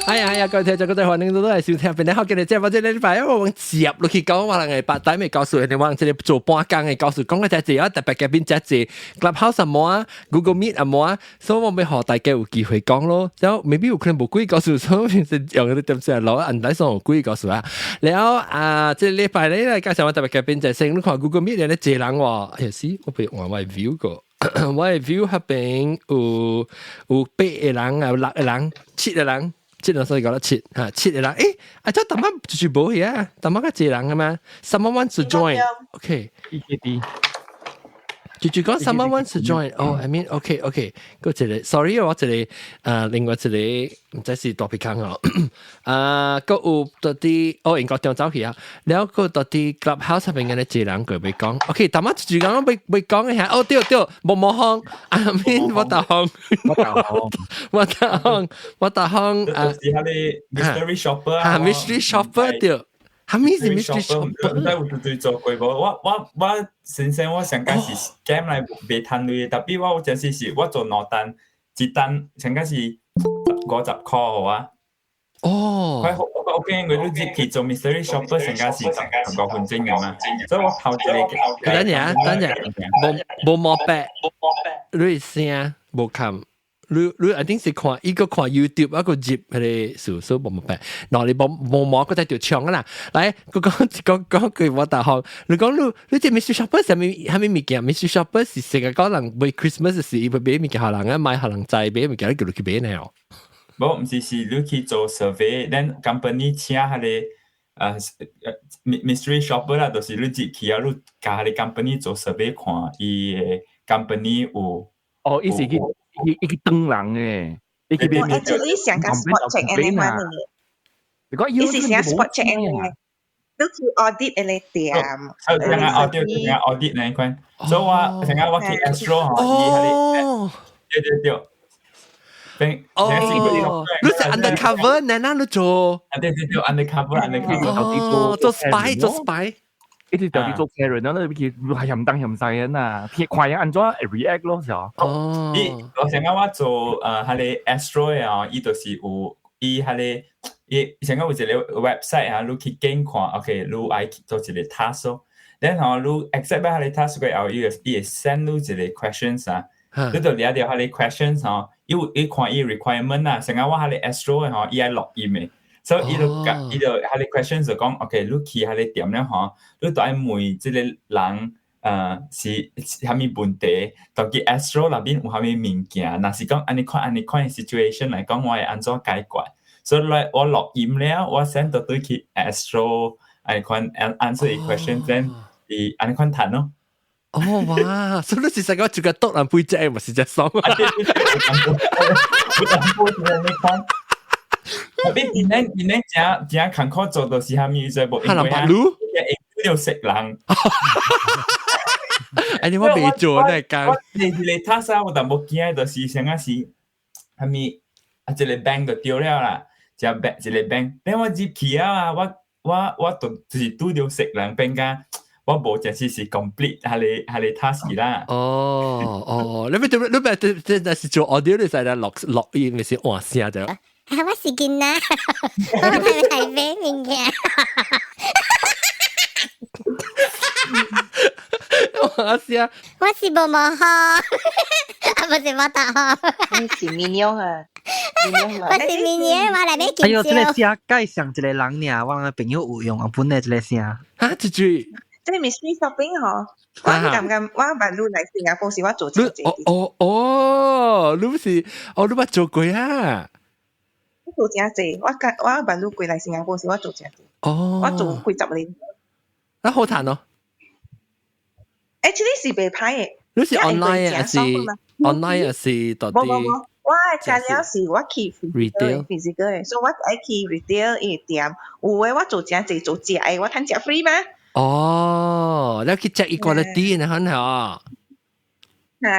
哎呀哎呀，各位聽眾，各位歡迎都來收聽。本來好今日節目這禮拜我接落去講，我人會白台未告訴你，我人這個做半工的告訴講個這濟啊，特別嘉賓這濟 Clubhouse 什麼啊，Google Meet 什麼啊，所以我欲予大家有機會講咯。然後 maybe 有可能無幾告訴，所以是用個點先攞按底上有幾告訴啊。然後啊，這禮拜咧來介紹我特別嘉賓就係你看 Google Meet 咧濟人喎，哎是，我被換我 view 過。我的 view 彼邊有八個人啊，有六個人，七個人，七個所以講得七嚇，七個人。誒，啊，這淡仔就是無去啊，淡仔較濟人啊嘛。Someone wants to join，OK。 EKD。就就講 someone wants to join，哦，I mean OK OK，閣一個，sorry 我一個，另外一個毋知是大鼻空哦，啊，閣有到佇，哦，英國中走去啊，了閣到佇 Clubhouse 上面嘅一個人過欲講，OK，淡仔就講欲欲講一下，哦對對，毛毛風，I mean 我大風，我大風，我大風，我大風，啊，是彼个 mystery shopper 啊，mystery shopper 對。啥物是 mystery shopper？毋知有對做過無？我先生我上屆是 scam 來袂趁鐳，tapi 我有陣時是我做兩單，一單上屆是50塊予我。哦。我我驚佢你入去做 mystery shopper 上屆是15分鐘嘅嘛，所以我頭一個。等陣等陣，無無毛白，你聲無冚。你你一定是看一個看 YouTube 一個入彼个數數無毛白，嗱你無無毛個在條唱啦，來我講講講句我大學，你講你你這 mystery shopper 啥物啥物物件？mystery shopper 是成日講人買 Christmas 時，伊會買物件予人啊，買予人知買物件，你叫你去買呢？無，毋是是你去做 survey，then company 請彼个mystery shopper 啦，就是你入去啊，你共彼个 company 做 survey 看伊个 company 有。哦，伊是去。伊伊去當人嘅，伊去買我 actually 想講 spot check 安呢款嘅，你講伊是想 spot check 安呢，都去 audit 安呢店。所以成日 audit 成日 audit 呢款，所以我成日我去 Astro 吼，伊彼个對對對。哦，你是 undercover，哪哪你做？啊對對對，undercover undercover。哦，做 spy 做 spy。一直到底做客人，然後你去係嫌東嫌西啊，看人按怎 react 咯，是哦。伊我成日我做彼个 Astro 啊，伊就是有伊彼个伊成日有一個 website 啊，你去揀看，OK，你愛做一個 task 咯。然後你 accept 彼個 task 過後，伊會伊會 send 你一個 questions 啊，你就掠著彼個 questions 吼，伊有伊看伊 requirement 啊，成日我彼個 Astro 吼，伊愛錄音的。所以伊就甲伊就彼个 question 就講，OK，你去彼个店了吼，你就愛問這個人，是啥物問題，到底 Astro 內面有啥物物件，若是講按呢款按呢款 situation 來講，我會按怎解決？所以來我錄音了，我 send 到對去 Astro 按呢款 answer 伊 question，then 伊按呢款談咯。哦哇！所以你是實個就個篤人背脊，毋是隻爽。啊對對對，有淡薄有淡薄按呢款。你今年今年誠誠艱苦做，就是啥物知無？哈人白滷，會著識人。哎，你我未做那工。我第一個 task 有淡薄驚，就是啥個是啥物啊？一個 bank 就對了啦，一個 bank 一個 bank。等我入去啊，我我我就就是拄著識人，變甲我無正式是 complete 彼個彼個 task 啦。哦哦，你欲你欲這這這是做 audio 你使來錄錄音，咪是換聲就。我是囡仔，我係來買物件。我是我是毛毛雨，啊不是毛大雨。你是 Minion 啊？我是 Minion，我來買哎呦，這個聲介像一個人爾，我個朋友有用啊，本來這個聲。哈，這句。這個 mystery shopping 嗬，我感覺我捌你來新加坡時，我做這個。哦哦哦，你不是，哦，你捌做過啊？我做誠濟，我甲我捌你過來新加坡時，我做誠濟。哦。我做幾十年。啊，好趁哦。 Actually 是袂歹的。你是 online 還是 online 還是到底？無無無，我的材料是我去 retail physical 的，所以我愛去 retail 伊個店。有的我做誠濟做食的，我趁食 free 嘛。哦，你去 check 伊 quality 呢，很好。啊，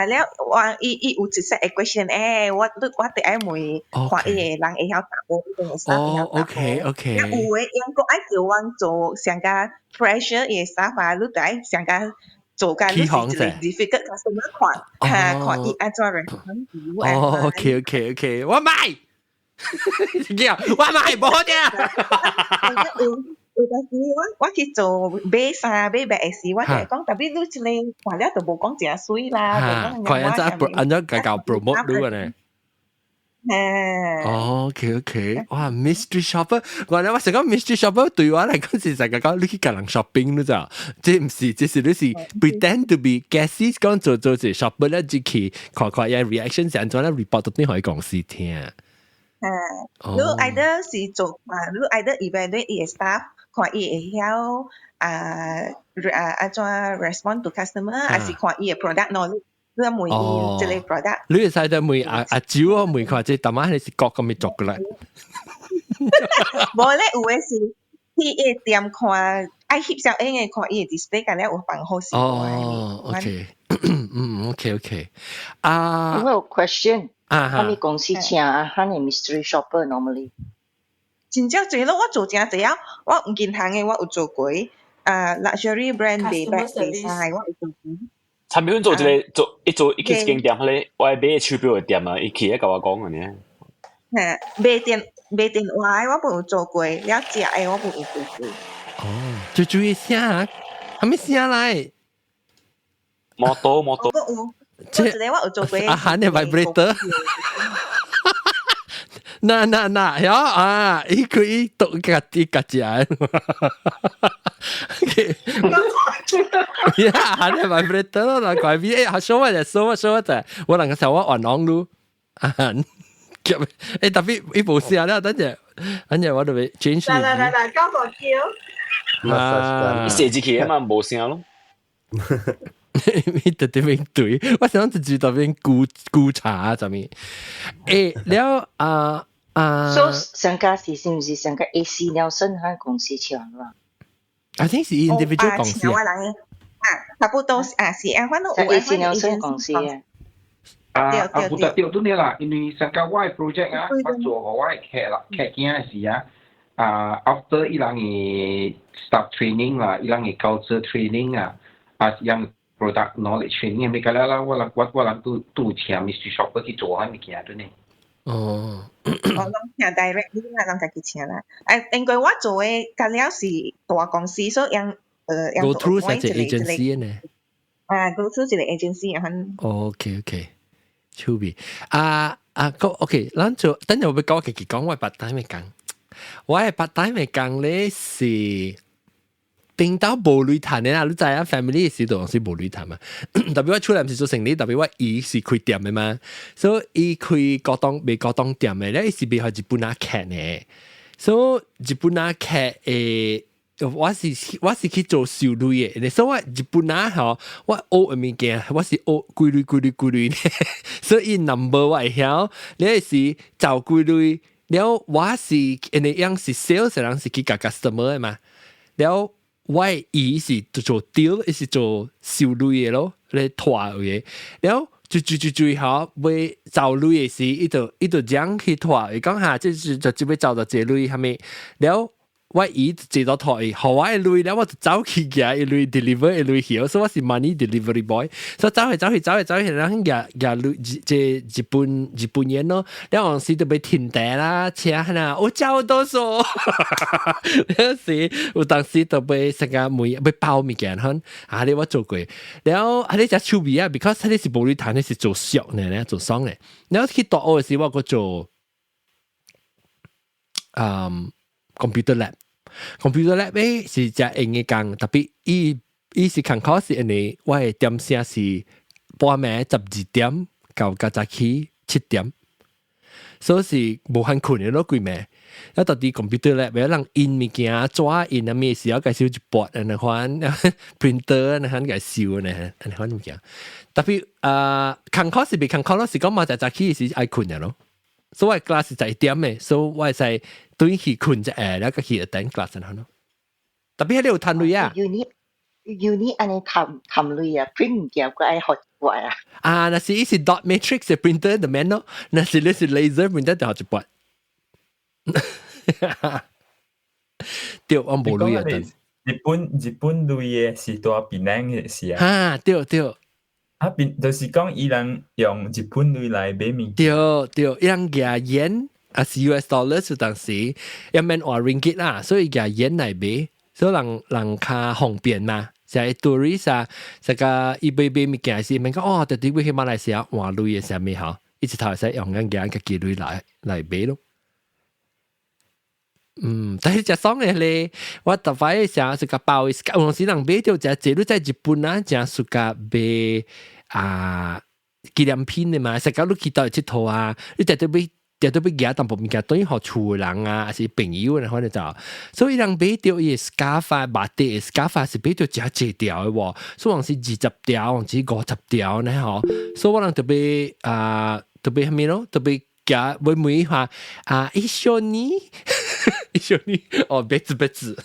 了我伊伊有一 set question，欸，我我得愛問，看伊個人會曉答無，伊個 staff 會曉答無。 OK。有的英國愛叫阮做上加 pressure 伊個 staff 啊，你得愛上加做甲你是一個 difficult customer 看，哈，看伊按怎 respond。哦，OK，我買。叫我買無啫。有陣時我去做買衫買襪時，我就會講，特別你這個看了就無講誠媠啦。看按怎按怎計較 promote 你呢？哦，OK，哇，mystery shopper，我咧我成個 mystery shopper 對我嚟講是成個講你去共人 shopping 你知，這毋是，這是你是 pretend to be guest 講做做是 shopper 咧，就去看看伊 reaction 是按怎咧 report 到邊予公司聽。你 either 是做啊，你 either evaluate 伊的 staff，看伊會曉啊啊按怎 respond to customer，還是看伊的 product knowledge。你問伊這個 product。你會使得問阿阿蕉啊，問看這淡仔係是國咁樣做過來。無咧，有的是去伊店看，愛翕相影的看伊的 display，敢若有放好勢。哦，OK，嗯，OK，啊。我有 question。啊哈。啥物公司請啊？啥物 mystery shopper normally？真正濟咯，我做誠濟啊！我銀行的我有做過，啊，luxury brand 賣 bag 賣衫我有做過。陳美芬做一個做一做一去一間店，彼個我愛買手錶的店啊，伊去咧共我講的呢。嚇，賣電賣電話的我攏有做過，了食的我攏有做過。哦，最注意聲啊，啥物聲來？摩托摩托。我有，這個我有做過。啊，喊的 vibrator。那那那，喲啊！伊可以讀家己家食。呀，喊的 vibrator 啦，怪咪欸，show 我者，show 我 show 我者，我兩個時候我玩網路啊，欸，特別伊無聲了，等陣，等陣我就會 change。來來來來，交個叫。啊，射進去啊嘛，無聲咯。你特別對，我想自己特別咕咕茶，啥物？欸，了啊啊！所以上家是是毋是上個 AC Nielsen 間公司請啦？ I think 是 individual 公司啊，差不多啊，是啊，反正有 AC Nielsen 公司啊。啊啊，有得對對啦，因為上個我的 project 啊，我做予我的客啦，客囝的時啊，啊，after 伊人的 staff training 啦，伊人的 culture training 啊，啊，是樣 product knowledge training，咪個啦啦，我人我我人都都請 mystery shopper 去做彼物件對呢。哦，我攏請 directly 啦，攏家己請啦。誒，因為我做的甲了是大公司，所以用 go through 一個 agency 呢。啊，go through 一個 agency 啊。 OK，趣味啊啊，個 OK，咱就等陣我欲講家己講我 part time 的工，我的 part time 的工咧是頂到無鐳趁的啦，你知影 family 時陣是無鐳趁嘛。特別我出來毋是做生理，特別我姨是開店的嘛，所以伊開高檔賣高檔店的咧，伊是賣予日本仔客呢。所以日本仔客的，我是去做收鐳的，所以我日本仔吼，我學的物件，我是學幾類幾類幾類，所以 number 我會曉，你是找幾類，了我是因為樣是 sales 人是去共 customer 的嘛，了我伊是做 deal，伊是做收鐳的咯，咧拖的，了最最最最後欲走鐳的時，伊就將去拖，伊講哈，這是就只欲走到這鐳啥物，了。我伊坐到台，予我的鐳了，我就走去寄伊鐳 deliver 伊鐳去，所以我是 money delivery boy，所以走去走去走去走去，然後寄寄鐳這日本日本人咯，了有時就欲停地啦，車啦，我走多數，有時有當時就欲成個每欲包物件，嗬，啊你我做過，了啊你只趣味啊，because 你是無鐳趁，你是做俗呢，做爽呢，了去大學的時我閣做，嗯，computer lab。computer lab 咧是誠閒的工，特別伊伊是艱苦是因為我的點聲是半暝12點到較早起7點，所以是無限睏的咯規暝。啊，到底 computer lab 欲人印物件、紙印啊物時候，共收一撥按呢款 printer 按呢款共收呢，按呢款物件。特別啊，艱苦是袂艱苦咯，是講嘛早早起時愛睏的咯。所以我 class 是11點的，所以我會使轉去睏一下，了閣去 attend class 按呢咯。特別彼有趁鐳啊！Uni uni 按呢趁趁鐳啊，print 物件閣愛予一撥啊。啊，若是伊是 dot matrix 的 printer 就免咯，若是你是 laser printer 就予一撥。對，我無鐳啊。日本鐳的是佇檳城的是啊。哈，對對。啊，變就是講伊人用日本鐳來買物件。對對，伊人舉 yen，啊是 US dollar 就當時一免換 ringgit 啦，所以夾 yen 來買，所以人人較方便嘛。就係 tourist 啊，這個伊買買物件時，免講哦，特別去馬來西亞換鐳的啥物吼，一直頭會使用緊夾家己鐳來來買咯。嗯，但是食爽的咧，我特擺想是個包，有陣時人買著食濟，你在日本啊，誠暑假買啊紀念品的嘛，食到你去佗佚佗啊，你特別買。特別欲夾淡薄物件，等於予厝的人啊，還是朋友啊，反正就，所以人買著伊的 scarf 啊，batik 的 scarf 是買著誠濟條的喎，所以往是20條，往是50條呢吼，所以我人特別啊，特別蝦米咯，特別夾買買話啊，一緒に，一緒に，哦，別別，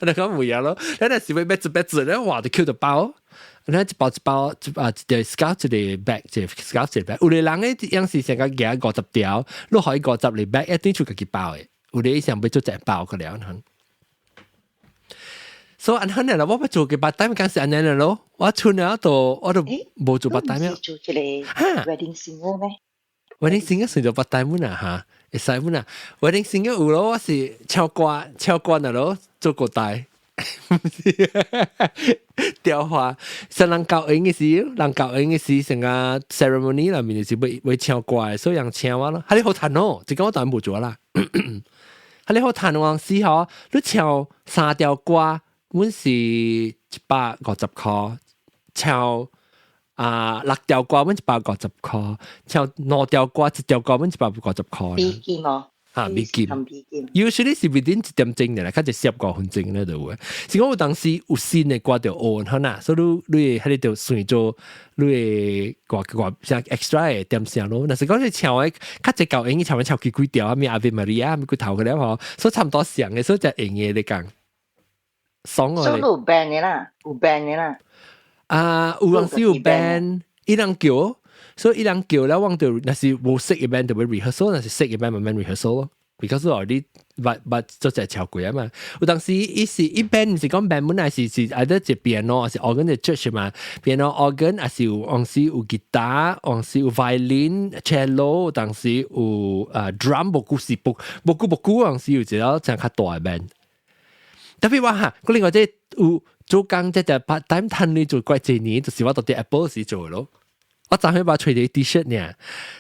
那個唔一樣咯，咱若是買別別咧，哇，就抾一包。咱一包一包，啊，一條 scarf 一個 bag，一個 scarf 一個 bag。有的人咧樣是成個夾50條，你可以五十個 bag 一定出家己包的。有的想欲做一包個了。所以按呢啦，我欲做個 part time 講是按呢咯。我出了都我都無做 part time。做一個 wedding singer 咩？wedding singer 算做 part time 啦嚇，會使本啊。wedding singer 有咯，我是唱歌唱歌那咯，做個大。雕花，像人交緣的時，人交緣的時，成個 ceremony 內面就是欲欲唱歌的，所以人請我咯。哈你好趁哦，這個我當然無做啦。哈你好趁往時吼，你唱三條歌，阮是150箍；唱啊六條歌，阮150箍；唱兩條歌，一條歌，阮150箍。美金哦。嚇美金，usually 是 within 一點鐘嘅啦，較濟45分鐘咧就會。是講有當時有新的歌就學好啦，所以你你會喺度算做你會歌歌像 extra 的點聲咯。若是講你唱的較濟舊英語唱的唱幾幾條啊，咩 Ave Maria 咩幾頭嘅了吼，所以差唔多像嘅，所以就用嘅你講。爽哦！所以有 band 的啦，有 band 的啦。啊，有陣時有 band，伊人叫。所以伊人叫咧，我就若是無識嘅 band 就會 rehearsal，若是識嘅 band 慢慢 rehearsal 咯。because already 捌捌做隻超過啊嘛。有當時伊是一 band 毋是講 band 本來是是either 一 piano，還是 organ 的 church 嘛。piano organ 還是有往時有吉他，往時有 violin、cello，當時有啊 drum，無久是無無久無久，往時有一個真較大嘅 band。特別我哈，我另外這有做工這隻 part time 趁你做怪幾年，就是我到佇 Apple 時做咯。我昨昏把揣個 T-shirt 呢，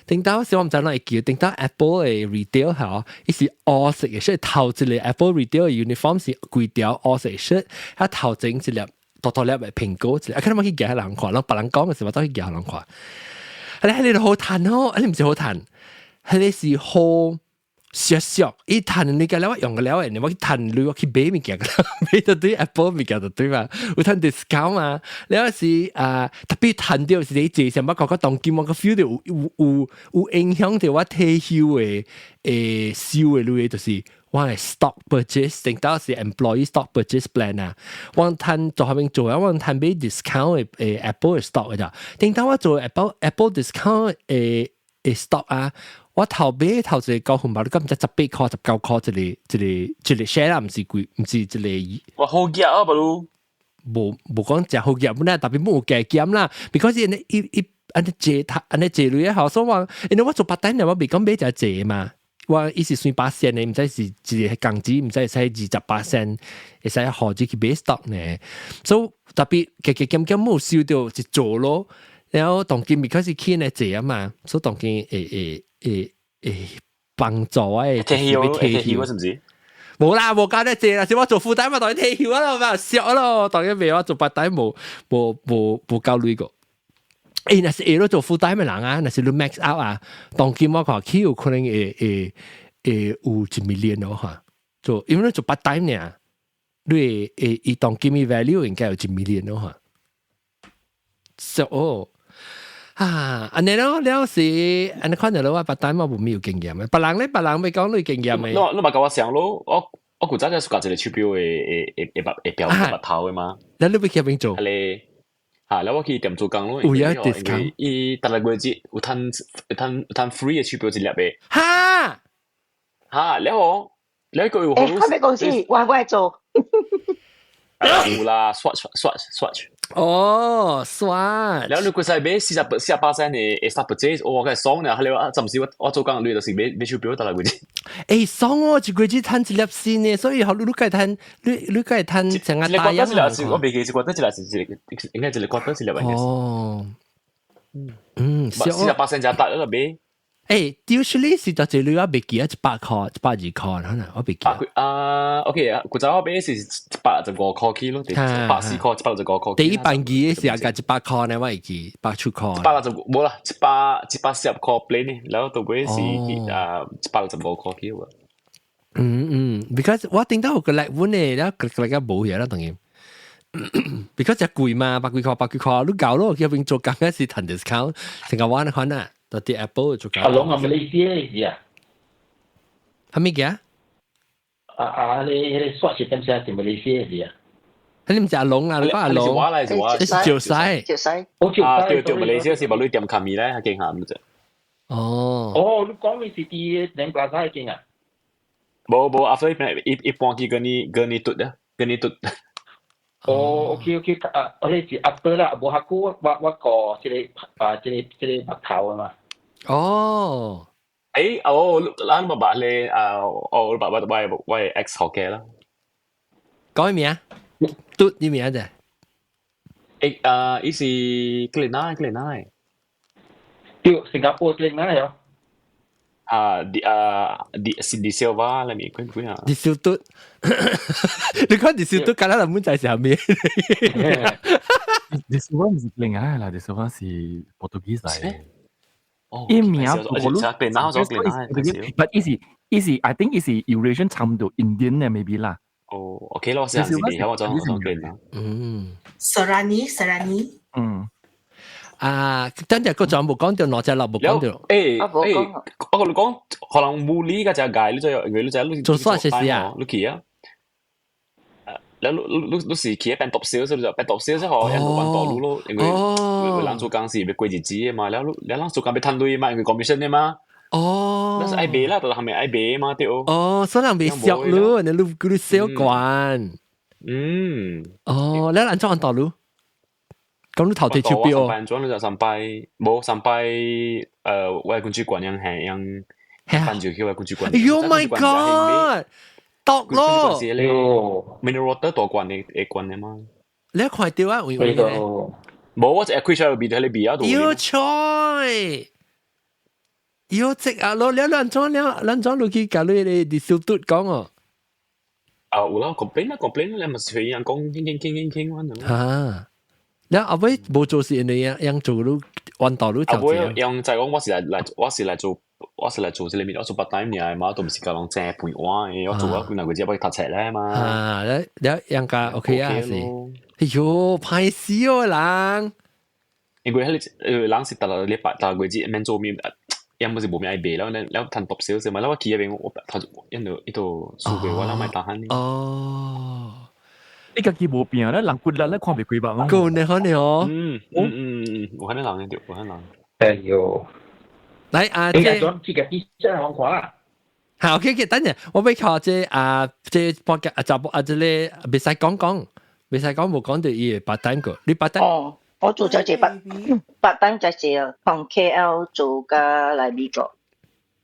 頂到時我毋知哪會叫，頂到 Apple 的 retail 吼，伊是烏色的，所以頭一個 Apple retail 的 uniform 是規條烏色 shirt，啊頭前一粒大大粒的蘋果，一粒，啊可能我去夾人看，攏別人講的時候，我走去夾人看。啊你彼個好趁哦，啊你毋是好趁，彼個是好。小小，伊趁你個了，我用個了的，我去趁鐳，我去買物件，買到對 Apple 物件就對嘛，有趁 discount 嘛，了是啊，特別趁著是你這上，我感覺當今我個 feel 著有有有有影響著我退休的誒收的鐳，就是我的 stock purchase，頂到是 employee stock purchase plan 啊，我趁做後面做啊，我趁買 discount 的誒 Apple 的 stock 的咋，頂到我做 Apple discount 的的 stock 啊。我頭買頭一個高分吧，你敢毋知18箍、19箍一個一個一個 share 啦，毋是貴，毋是一個。哇，好夾啊，不如。無無講誠好夾，本來特別冇加減啦。because 因一一按呢借頭按呢借鐳好，所以我因為我做 part time 我未講買誠濟嘛。我伊是算巴仙的，毋知是一個工資，毋知會使20巴仙，會使予你去買 stock 呢。所以特別加加減減冇收著一做咯。然後當今 because 是起呢濟啊嘛，所以當今會會會會幫助我的退休退休是毋是？無啦，無教得濟啦，是我做 full time 嘛，當然退休啊嘛，笑咯，當然袂我做 part time 無無無無夠鐳個。欸，若是會咯做 full time 的人啊，若是你 max out 啊，當今我看起有可能會會會有一 million 咯哈。做因為你做 part time 爾，你會會伊當今的 value 應該有一 million 咯哈。So 哦。啊，按呢咯，了是按呢看著咯，我 part time 我無咩有經驗的，別人咧，別人欲講你經驗的。你你嘛共我想咯，我我古早就暑假一個手錶的的的的目的錶目頭的嘛。那你欲去邊做？係咧，嚇，了我去店做工咯。有影 discount？伊逐個月節有趁有趁有趁 free 的手錶一粒的。哈！哈，了後，了個有欸，啥物公司？我我會做。有啦，Swatch Swatch Swatch。哦，Swatch。然後你佢使買48%的 staff purchase，我梗係爽啦！後來啊，暫時我做工你就是買買手錶得啦，嗰啲。欸，爽哦！一個月趁一粒先呢，所以學你你計趁，你你計趁成個大一我未記，一個一粒是一個，應該一個覺得一粒。哦，嗯，48%就得啦，買。欸，usually 是就這類我未記啊，100塊、120塊，可能我未記。啊，OK 啊，古早我買是165塊起咯，140塊，165塊。第一班機是啊，價100塊呢，我會記百出塊。165，冇啦，140塊 plane 呢，然後到尾是啊165塊起喎。嗯嗯，because 我頂到有個禮物呢，然後個個個冇嘢啦，當然。because 只貴嘛，百幾塊百幾塊，你搞咯，去邊做工嗰時趁 discount，成個玩款啊，到啲 Apple 做工。阿龍啊，馬來西亞是啊？係咩嘅？啊啊！你你刷是點寫？是馬來西亞是啊？你唔是阿龍啊？你講阿龍，是我嚟，是我，這是趙西，趙西。啊，對對，馬來西亞是無你點卡米咧，係勁下咁啫。哦。哦，你講你是佇兩個沙間啊？無無，阿飛一一般去跟你跟你嘟啊，跟你嘟。哦，OK OK，啊，我哋是 after 啦，無下久我我個這個啊，這個這個木頭啊嘛。哦。誒，哦，咱咪捌咧啊，哦，我捌我我我 ex 學嘅啦。講咩名？嘟啲名啫。誒啊，伊是格林納，格林納。對，新加坡格林納喲。啊，di 啊，di 是 di Silva 啦，咪佢佢啊。 di 小嘟，你講di 小嘟，隔啦，唔知是咩？ di Silva 唔是格林納啦，di Silva 是 Portuguese 嚟。哦，伊名我我格林納咗格林納，but 伊是伊是，I think 伊是 Eurasian 參到 Indian 嘅 maybe 啦。哦，OK 咯，我是未曉我講格林納。嗯。 Serani Serani。嗯。啊，等陣個仲冇講到哪隻啦，冇講到。誒誒，我同你講，可能冇理嗰隻界，你就你就你做啥事啊？你去啊？你你你你是去一邊讀書，是不是？邊讀書之後，人就揾道路咯，因為為人做工是要過日子的嘛，了你了人做工要趁錢嘛，因為 commission 的嘛。哦，那是愛賣啦，但係咪愛賣嘛對。哦，所以人未熟咯，你你你小慣。嗯。哦，你按怎按道路？咁你頭提手錶？上班就上拜，冇上拜，誒，我係公主館樣係樣，翻住去我公主館。 Oh my god！毒咯！ mineral water 大罐的會罐的嘛？你看到啊？有有冇，我一開出來味道，迄個味啊，有菜，有食啊！咯，你兩怎了？兩怎落去甲你個啲小嘟講哦？啊，有啦，complain 啦，complain 啦，你咪隨人講傾傾傾傾傾翻咁。嚇！你後尾無做事，你樣樣做你彎道你後尾樣就係講我是來來，我是來做，我是來做這個物，我做 part time 爾嘛，都唔是教人正飯碗的，我做啊幾若個月要讀冊咧嘛。啊，你你樣家 OK 啊？是。哎喲，歹死哦人！因為彼個人是逐個禮拜逐個月免做面，樣不是無咩愛賣，了了了趁讀少少嘛，了我去彼邊我頭因度伊度輸過我，了莫打喊。哦。你家己無變咧，人骨力咧看袂過目。夠呢，可能哦。嗯嗯嗯嗯，有可能人對，有可能。哎呦，來啊，這這這個醫生好看啦。好，OK，OK，等陣我欲靠這啊，這半個啊，查某啊，這個袂使講講，袂使講無講到伊的 part time 個，你 part time？哦，我做咗這 part part time 就係從 KL 做到來美國。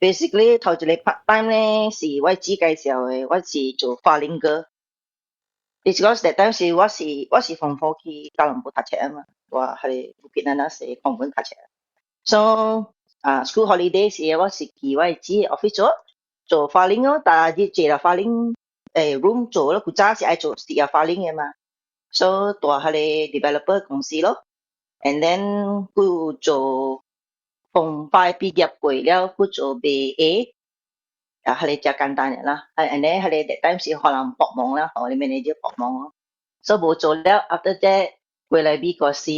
Basically 頭一個 part time 咧是我姊介紹的，我是做 filing 哥。Because that time 是我是 form four 去吉隆坡讀冊啊嘛，我係布吉那那時控本讀冊。So 啊，school holiday 時我是去我姊 office 做做 filing 咯，但係坐啦 filing 誒 room 做咯，古早是愛做是要 filing 嘅嘛。So 蹛彼个 developer 公司咯，and then 佢做 form five 畢業過了，佢做 BA。啊，彼個誠簡單的啦，啊，and then 彼個 that time 是可能幫忙啦，予 manager 幫忙咯，所以無做了，after that 過來美國時，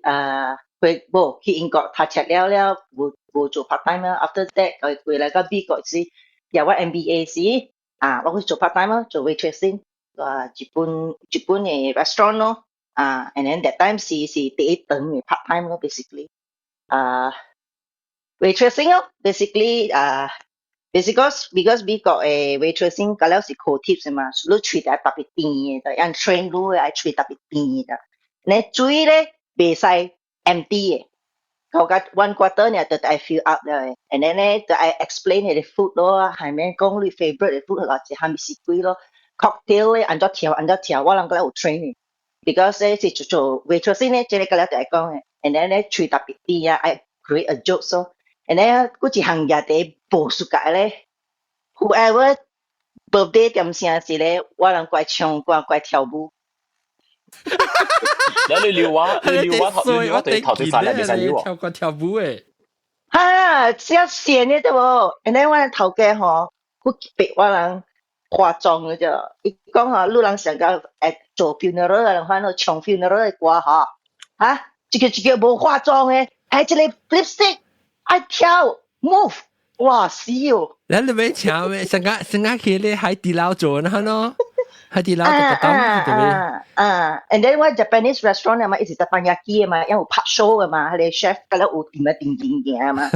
啊，過無去英國讀冊了了，無無做 part time 啦，after that 過過來到美國時，入我 MBA 時，啊，我去做 part time 咯，做 waitressing，啊，日本的 restaurant 咯，啊，and then that time 是是第一頓的 part time 咯，basically，啊，waitressing 咯，basically 啊。Because 美國的 waitressing 佮了是扣 tips 嘛，你喙得特別甜的，按 train 你愛喙特別甜的。你水咧袂使 empty 的，頭家 one quarter 呢就愛 fill up 了的，and then 咧就愛 explain 彼个 food 咯，係咩講你 favorite 的 food 或者蝦米是鬼咯，cocktail 咧按怎調按怎調，我人佮了有 training。Because 咧是做做 waitressing 咧，這个佮了就愛講的，and then 咧喙特別甜啊，愛 create a joke 咯。And then 閣一項嘢佇無 suka 咧，whoever birthday 點聲時咧，我人過唱歌過跳舞。你撩我，你撩我，你撩我對頭對晒咧，袂使撩。跳歌跳舞誒。哈，只線的對無？And then 我頭家吼，閣逼我人化妝的啫。伊講吼，你人上個會做 funeral 的人，反正唱 funeral 的歌吼，哈，一個一個無化妝的，還一个 lipstick。愛跳 move，哇死哦！你你欲請咩？上個上個去咧海底撈做呢喏，海底撈就當對啊啊，and then 我 Japanese restaurant 嘛，伊是 teppanyaki 嘛，因有拍 show 的嘛，彼个 chef 佮了有點啊定定嘅嘛。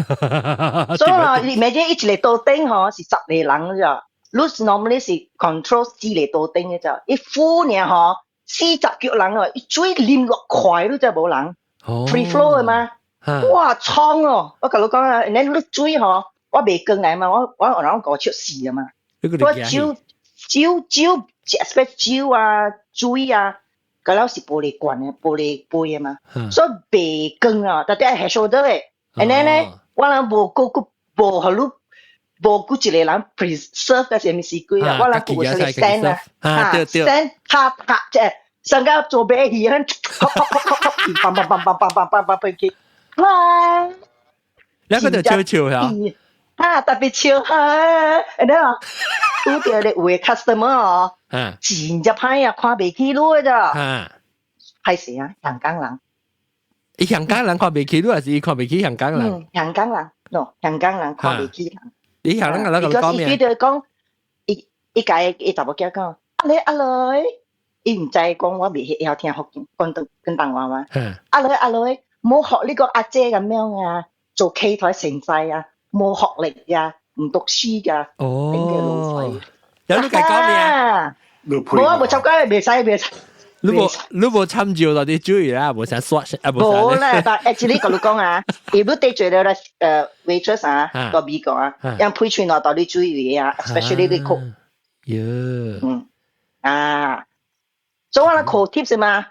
所以你每日一个桌頂吼是十個人咋，你 normally 是 control 四个桌頂嘅咋，一 full 呢吼40幾人哦，伊水啉落快你就無人，free flow 的嘛。哇，衝哦！我共你講啊，你你水吼，我袂光來嘛，我我有人5尺4啊嘛。我酒酒酒，especially 酒啊水啊，佮了是玻璃罐的玻璃杯的嘛，所以袂光啊，特別愛 head shoulder 的。And then 咧，我人無閣閣無予你無閣一个人 preserve 嘅啥物事鬼啊，我人有一個 stand 啊，stand 拍拍即係上個做白戲，噗噗噗噗噗，梆梆梆梆梆梆梆梆去。哇！兩個就笑笑呀，啊特別笑哈，然後拄著咧有的 customer 哦，真正歹啊，看袂起你的咋，歹勢啊，香港人。伊香港人看袂起你，還是伊看袂起香港人？嗯，香港人，no，香港人看袂起人。你香港人那個講咩？伊就講，伊伊家伊查某囝講，阿來阿來，伊毋知講我袂曉聽福建廣東廣東話嘛。阿來阿來，無學呢個阿姐咁樣啊，做企台成世啊，冇學歷啊，唔讀書噶。哦，頂嘅老細。有你計講咩啊？冇啊，冇參加，袂使袂使。你無你無參照到啲注意啦，無想刷啊，無啦，但 actually 共你講啊，如果對住了waitress 啊，個美國啊，讓配喙攞到你注意啊，especially 你 cook。喲。嗯。啊，所以我咧扣 tips 嘛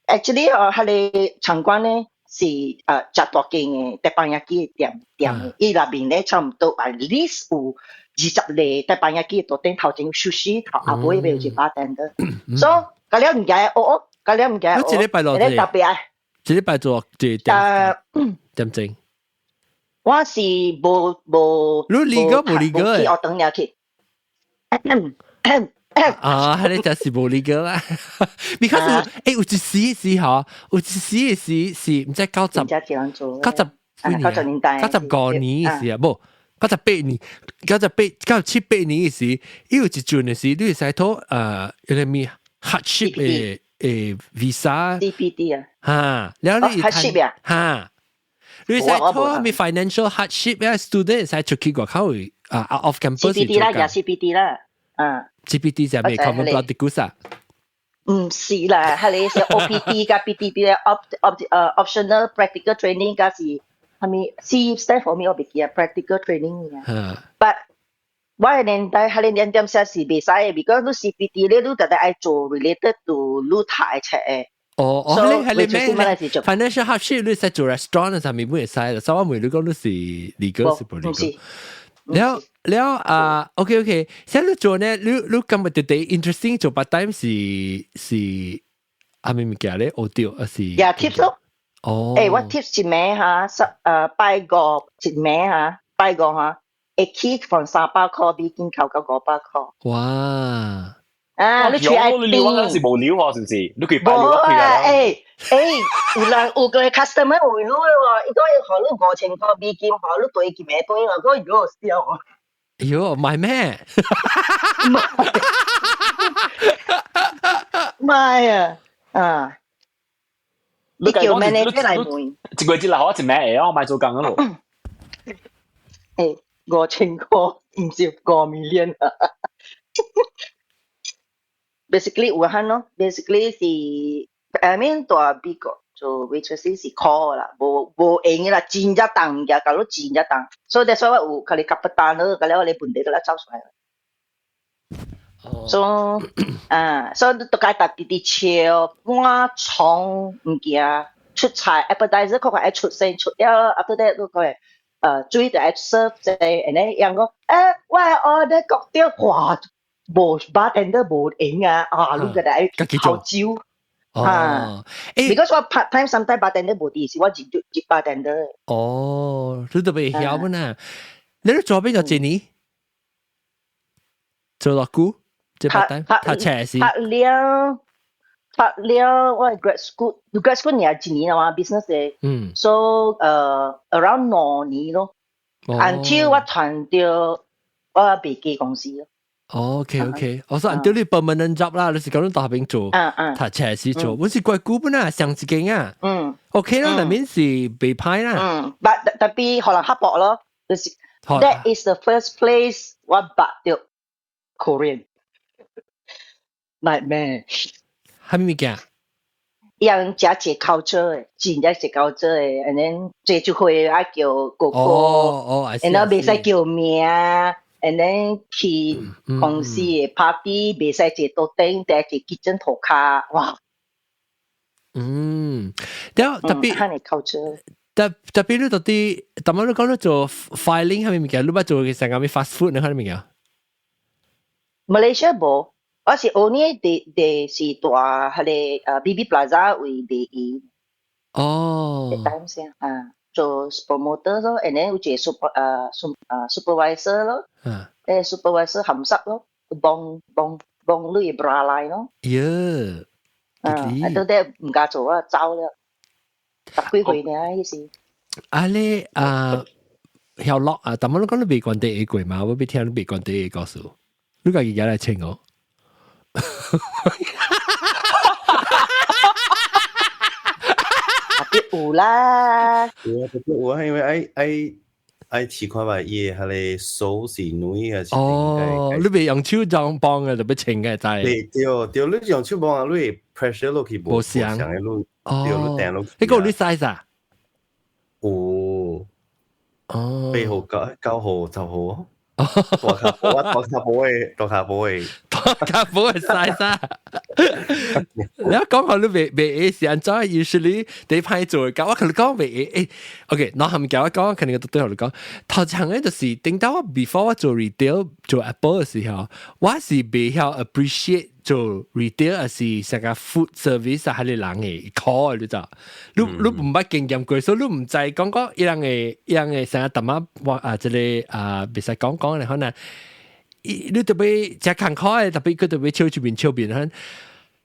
，actually 哦，彼个餐館咧是誠大間的 teppanyaki 的店店的，伊內面咧差毋多 at least 有20個 teppanyaki 的桌頂頭前壽司，頭後尾有一個 bartender，所以佮了毋驚哦，佮了毋驚。你一禮拜落特別啊，一禮拜做一點點鐘。我是無無。你離個無離個？去學堂了去。啊，彼個就是無離個啦。Because 有一時時吼，有一時時是毋知九十九十90年代，95年時啊，無98年，9897、8年時，伊有一陣的時，你會使討有個咩 hardship 的的 visa。 CPD 啊。哈，了你 hardship 啊。哈，你會使討咩 financial hardship 啊？student 會使出去外口啊，off campus。 CPD 啦，也 CPD 啦，啊。 CPD 就係咩 common practice 啊？毋是啦，彼个是 OPT 佮 PTT 咧，op op optional practical training 佮是啥物 C stand for 咩我袂記啊，practical training 啊。But 我的年代，彼个年點寫是袂使的，because 你 CPT 咧，你特特愛做 related to 你讀的冊的。哦哦，你係你咩？financial hardship 你使做 restaurant 上面不會使的，所以我問你講你是 legal 是無 legal？了了啊，OK OK，現在做呢，你你感覺特別 interesting 做 part time 是是啥物物件咧？學到還是？呀，tips 咯。哦。欸，我 tips 一暝哈，十拜五一暝哈，拜五哈，會起從300塊美金扣到500塊。哇！啊，你吹愛你料我是無料喎，是唔是？你佢拜無啊，欸欸，有人有個 customer 問你喎，伊講伊予你5000塊美金，予你對一暝對我講喲笑啊！喲，唔係咩？唔係啊，啊！你叫 manager 來問，一個月之內我一暝會我買做工咯。欸，5000塊。唔是5 million 啊。Basically 有漢咯，basically 是 I mean 蹛美國做 waitress 是苦啦，無無閒嘅啦，真正重物件，搞到真正重，所以 that's why 我有較你夾不單咯，甲了我哋問題都來走出來。所以啊，所以都該搭直直笑，搬床物件出菜，appetizer 確確愛出先出了，after that 你講水就愛 serve 者，and then 人講，我 order cocktail，哇，無 bartender 無閒啊，啊，你個來好酒。哦，because 我 part time sometimes bartender 無佇，是我入入 bartender。哦，你特別曉本啊？你都做邊個幾年？做落久？這 part time 讀冊是？讀了讀了，我 grad school 也一年啊嘛，business 的。So around 2年咯。until 我轉到我別間公司咯。 OK，我說 until 你 permanent job 啦，你是講你大邊做，讀冊時做，我是怪久本啊，上一間啊。OK 啦，那邊是被派啦。嗯，but 特別可能刻薄咯，就是 that is the first place 我捌到 Korean nightmare。係咩物件？人食一個 culture 的，真正一個 culture 的，and then 坐出去愛叫哥哥，然後袂使叫名，and then 去公司的 party 袂使坐桌頂，得坐 kitchen 塗跤，哇！嗯，然後特別，看你 culture。特別你到底，特別你講你做 filing 係咩物件？你捌做成個咩 fast food 你看咩物件？ Malaysia 無。我是 only 佇佇是蹛彼个BB Plaza 位賣伊。time 先啊，做 promoter 咯，and then 有一個 super supervisor 咯，supervisor 含濕咯，幫幫幫你 bra line 咯。耶！啊，到底唔敢做啊，走了，十幾歲爾彼時。啊你啊，曉樂啊，但我你講你未關地過嘛？我欲聽你未關地的故事，你家己來請我。特別有啦，有啊，特別有啊，因為愛愛愛試看覓伊的彼个手是軟還是哦，你袂用手裝幫嘅，就欲穿嘅知。對對對，你用手幫啊，你會 pressure 落去無相的，你對你掟落去。彼個有你 size 啊？有。哦。8號、9號、10號。大跤步，我大跤步的，大跤步的，大跤步的 size 啊！你講好你袂袂會是按怎？usually 你歹做嘅，我同你講袂會。OK，我後面叫我講，肯定都對我講。頭一項就是頂到我 before 我做 retail 做 Apple 的時候，我是袂曉 appreciate 做 retail 還是啥個 food service 啊，彼个人的苦你知？你你毋捌經驗過，所以你毋知講講伊人的伊人的啥淡仔我啊，這個啊，袂使講講咧，可能你特別誠艱苦的，特別佢特別笑出面笑面，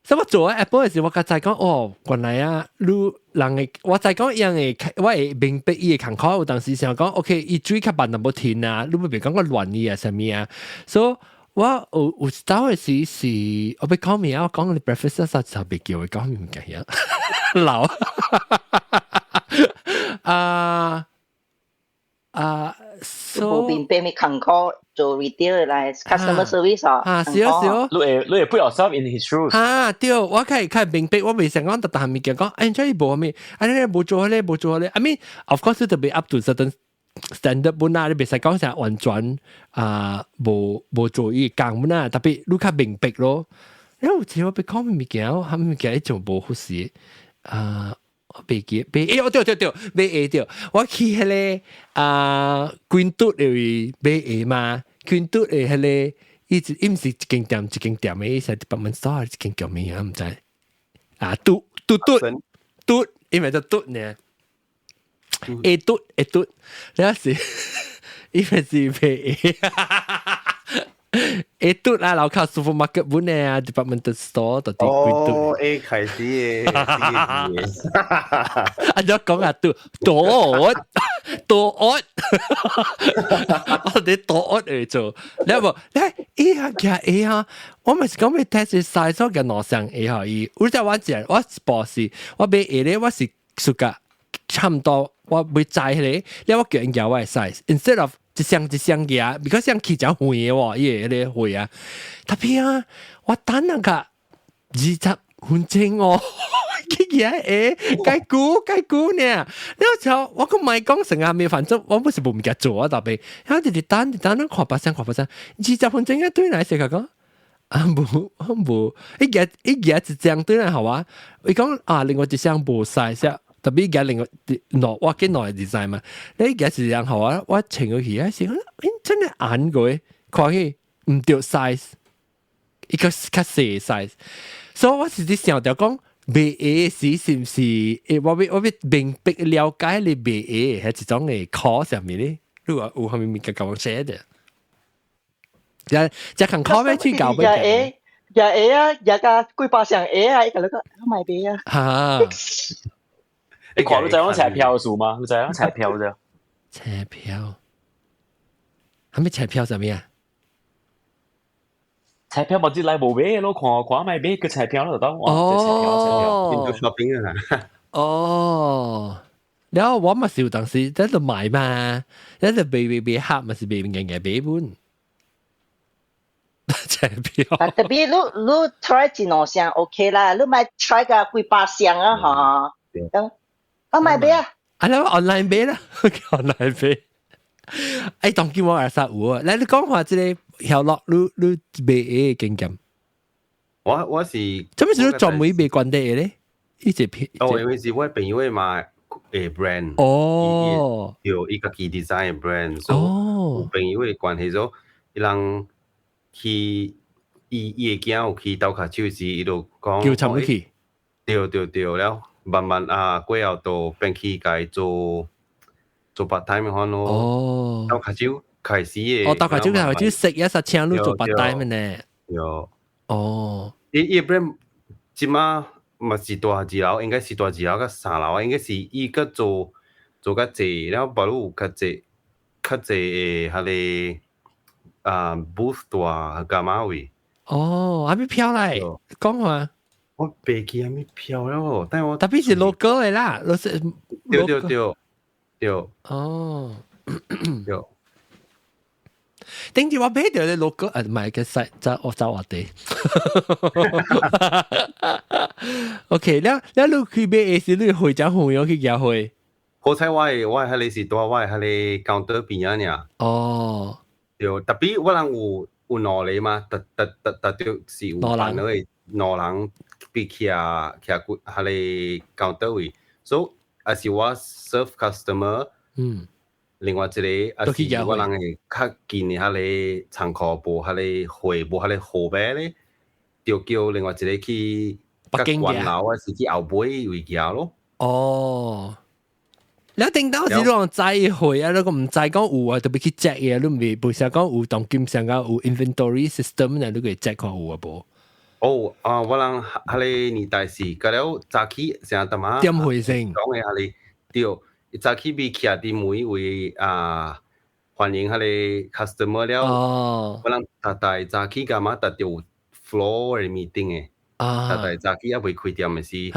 所以我做 Apple 的時，我較知講哦，原來啊，你人會我知講伊人會，我會明白伊的艱苦。有當時想講，OK，伊水較慢淡薄甜啊，你袂感覺亂伊啊，啥物啊，所以我有有一道的時是，我欲講咩啊？我講你 breakfast 啥就袂叫，講咩物件老啊啊，無明白咩艱苦做 retail 來 customer service 啊，啊是啊是啊，你會 put yourself in his shoes 啊對，我較較明白，我袂想講特特物件講，哎，這伊無咩，啊你無做咧，無做咧，I mean of course 特別 up to certain standard 本啊，你袂使講啥完全啊無無做伊工本啊，特別你較明白咯。因為有時我欲講物件，我物件就無好勢啊。我袂記，袂欸，對對對，買鞋對，我去彼个啊，Queen Tut 的位買鞋嘛，Queen Tut 的彼个，伊伊毋是一間店一間店的，伊是 department store 一間叫咩啊？毋知啊，嘟嘟嘟嘟，伊咪叫嘟呢？會嘟會嘟，了是，伊咪是買鞋。會嘟啊，樓跤 supermarket 本的啊，department store 到底 Queen Tut。哦，A 開始的，啊，你講啊，嘟多多惡，我哋多惡嚟做，你無？你伊下嘅 A 哈，我咪是講欲 test size 嘅兩雙鞋哈，伊，我就我講，我博士，我買鞋咧，我是暑假差唔多，我欲知彼個，了我叫𪜶寄我的 size，instead of 一一箱一箱嘅，because 箱去真遠嘅喎，伊個個貨啊，特別啊，我等那個20分鐘哦。去嘢誒，該估該估呢？你好我個唔係講成日咩，反正我不是無物件做啊，特別，我直直等等等看把聲看把聲，二十分鐘一對來食個講。啊無啊無，伊夾伊夾一張對來好啊，伊講啊另外一箱無 size，特別夾另外喏我見兩個 design 嘛，你夾一張好啊，我穿過去啊是，欸真係硬過，看去毋對 size，伊個較細 size，所以我是佇想著講。賣鞋時是毋是？欸，我欲明白了解你賣鞋係一種的考啥物咧？你有有啥物物件共我寫的？這這工考欲去搞欲鞋，也鞋啊，也個幾百雙鞋啊，伊個你個買賣啊。哈！你看你知影車票數嗎？你知影車票啫？車票，係咪車票啥物啊？車票無知來無買咯，看看買買個車票咯就得。哦，做 shopping 啊！哦，然後我嘛是有當時在度買嘛，在度買買買盒嘛是買硬硬買本。車票。啊，特別你你 try 一兩箱 OK 啦，你買 try 個幾百箱啊，嚇。我買買啊。啊，你 online 買啦，online 買。哎，當今我二十五啊，來你講話這個曉樂，你你賣鞋經驗。我是，做咩事你專門賣關底的咧？一隻片。哦，因為是我朋友嘛，brand。對，伊家己 design brand，所以有朋友的關係，所以伊人去伊伊的囝有去鬥跤手時，伊就講叫參去。對對對，了慢慢啊過後就變去共伊做做 part time 款咯。鬥跤手開始的。哦，鬥跤手開始識一實請你做 part time 呢。對。伊伊 brand 這馬嘛是大二樓，應該是大二樓佮三樓，應該是伊閣做做較濟，了別有較濟較濟的彼個啊 booth 大伽馬位。哦，還沒票來講話。我袂記啥物票了，但我特別是 local 的啦，都是。對對對對。對。頂住我買著咧 logo，啊，唔係個細，就我走我地。OK，了了你去買的時，你會怎樣去寄貨？好彩我的彼個是佇我的彼個 counter 邊仔爾。對，特別我人有有兩個嘛，特特特特著是有辦個兩人比徛徛幾彼個 counter 位，所以也是我 serve customer。另外一個也是我人的較近的彼個倉庫無彼個貨無彼個號碼咧，就叫另外一個去較懸樓啊，是去後尾位行咯。哦，你頂到是你講知貨啊，你講毋知講有啊，特別去 check 嘢，你毋會不是講有當今上個有 inventory system 呢，你可以 check 看有啊無？哦，啊，我人彼個年代是，甲了早起成日淡仔點回先？講的彼個對。早起比徛佇門位啊，歡迎彼個 customer 了。我人逐逐早起幹嘛？逐著有 floor 的 meeting 的。逐逐早起猶未開店的時，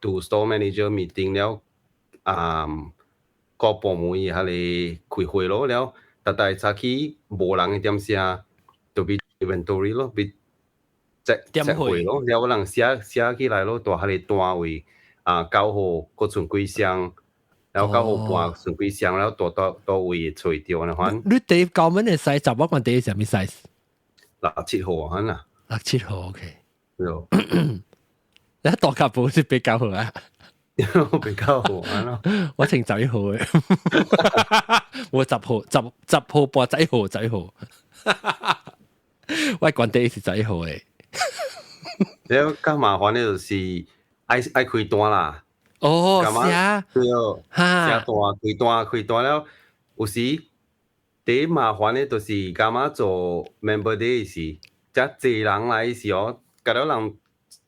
拄 store manager meeting 了，啊，各部門彼個開會咯了。逐逐早起無人的點聲，就比 inventory 咯，比 check check 貨咯。了我人寫寫起來咯，蹛彼個單位。啊，9號閣剩幾箱，然後9號半剩幾箱，然後蹛倒倒位揣著按呢款。你第九門的 size，我講第啥物 size？六七號啊，啦。六七號，OK。對。你大甲無是比較好啊？比較好啊！我穿11號的，我10號10號半11號11號，我管第是11號的。了較麻煩的就是愛愛開單啦。哦，是啊，對哦，寫單開單開單了，有時第一麻煩的就是感覺做 member day 時，遮濟人來時哦，甲了人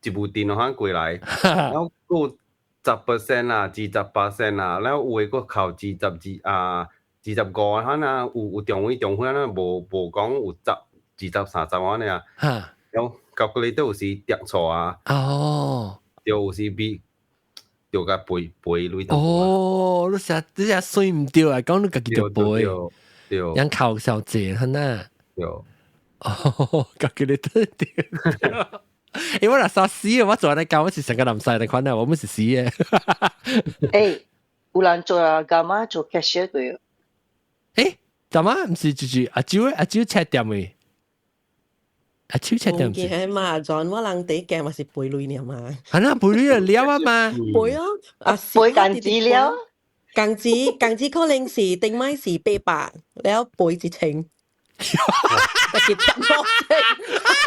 一部電話過來，然後閣10% 啦，20% 啦，了有的閣扣22啊，25款啊，有有中位中位啊，無無講有十、二十、三十按呢啊，了 calculator 有時疊錯啊，就有時比。著共賠賠鐳。哦，你成你成算毋著啊，講你家己著賠，對，人靠小姐係呐。對。哦，家己咧對對。因為我若煞死啊！我做按呢講，我是成個南西的款啊，我們是死的。欸，有人做啊，幹嘛做 cashier 過？欸，怎麼毋是就是阿周阿周切店的？阿周切店是。見嘛，陣我人第一間嘛是賠鐳爾嘛。係啦，賠鐳就了啊嘛。賠啊，啊賠工資了。工資工資可能是頂擺是800，了賠1000。特別貼落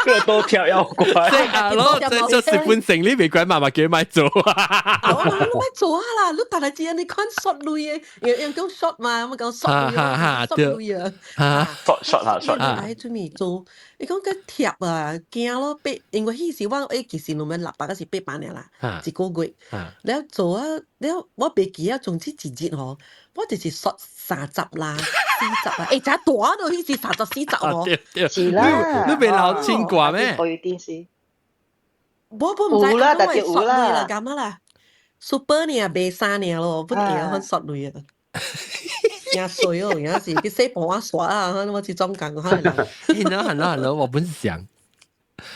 個多貼要怪。啊，咯，這就是本成你袂管媽媽叫你莫做啊。我話你莫做啊啦，你但係只你看 short 鐳的，因為講 short 嘛，我講 short 鐳啊，short 鐳啊。 short short 下 short 啊。愛做咩做？你講個貼啊，驚咯，八，因為彼時我其實兩萬600還是800爾啦，一個月。了做啊，了我袂記啊，總之一日吼，我就是 short 30啦、40啦，欸，真大到彼時30、40哦。是啦，你袂老清掛咩？我有電視。我我毋知，有啦，特別有啦，幹嘛啦？Super 爾賣衫爾咯，不會曉索鐳啊。驚衰哦，有時去洗盤仔刷啊，我這種工可能。係咯係咯係咯，我本想。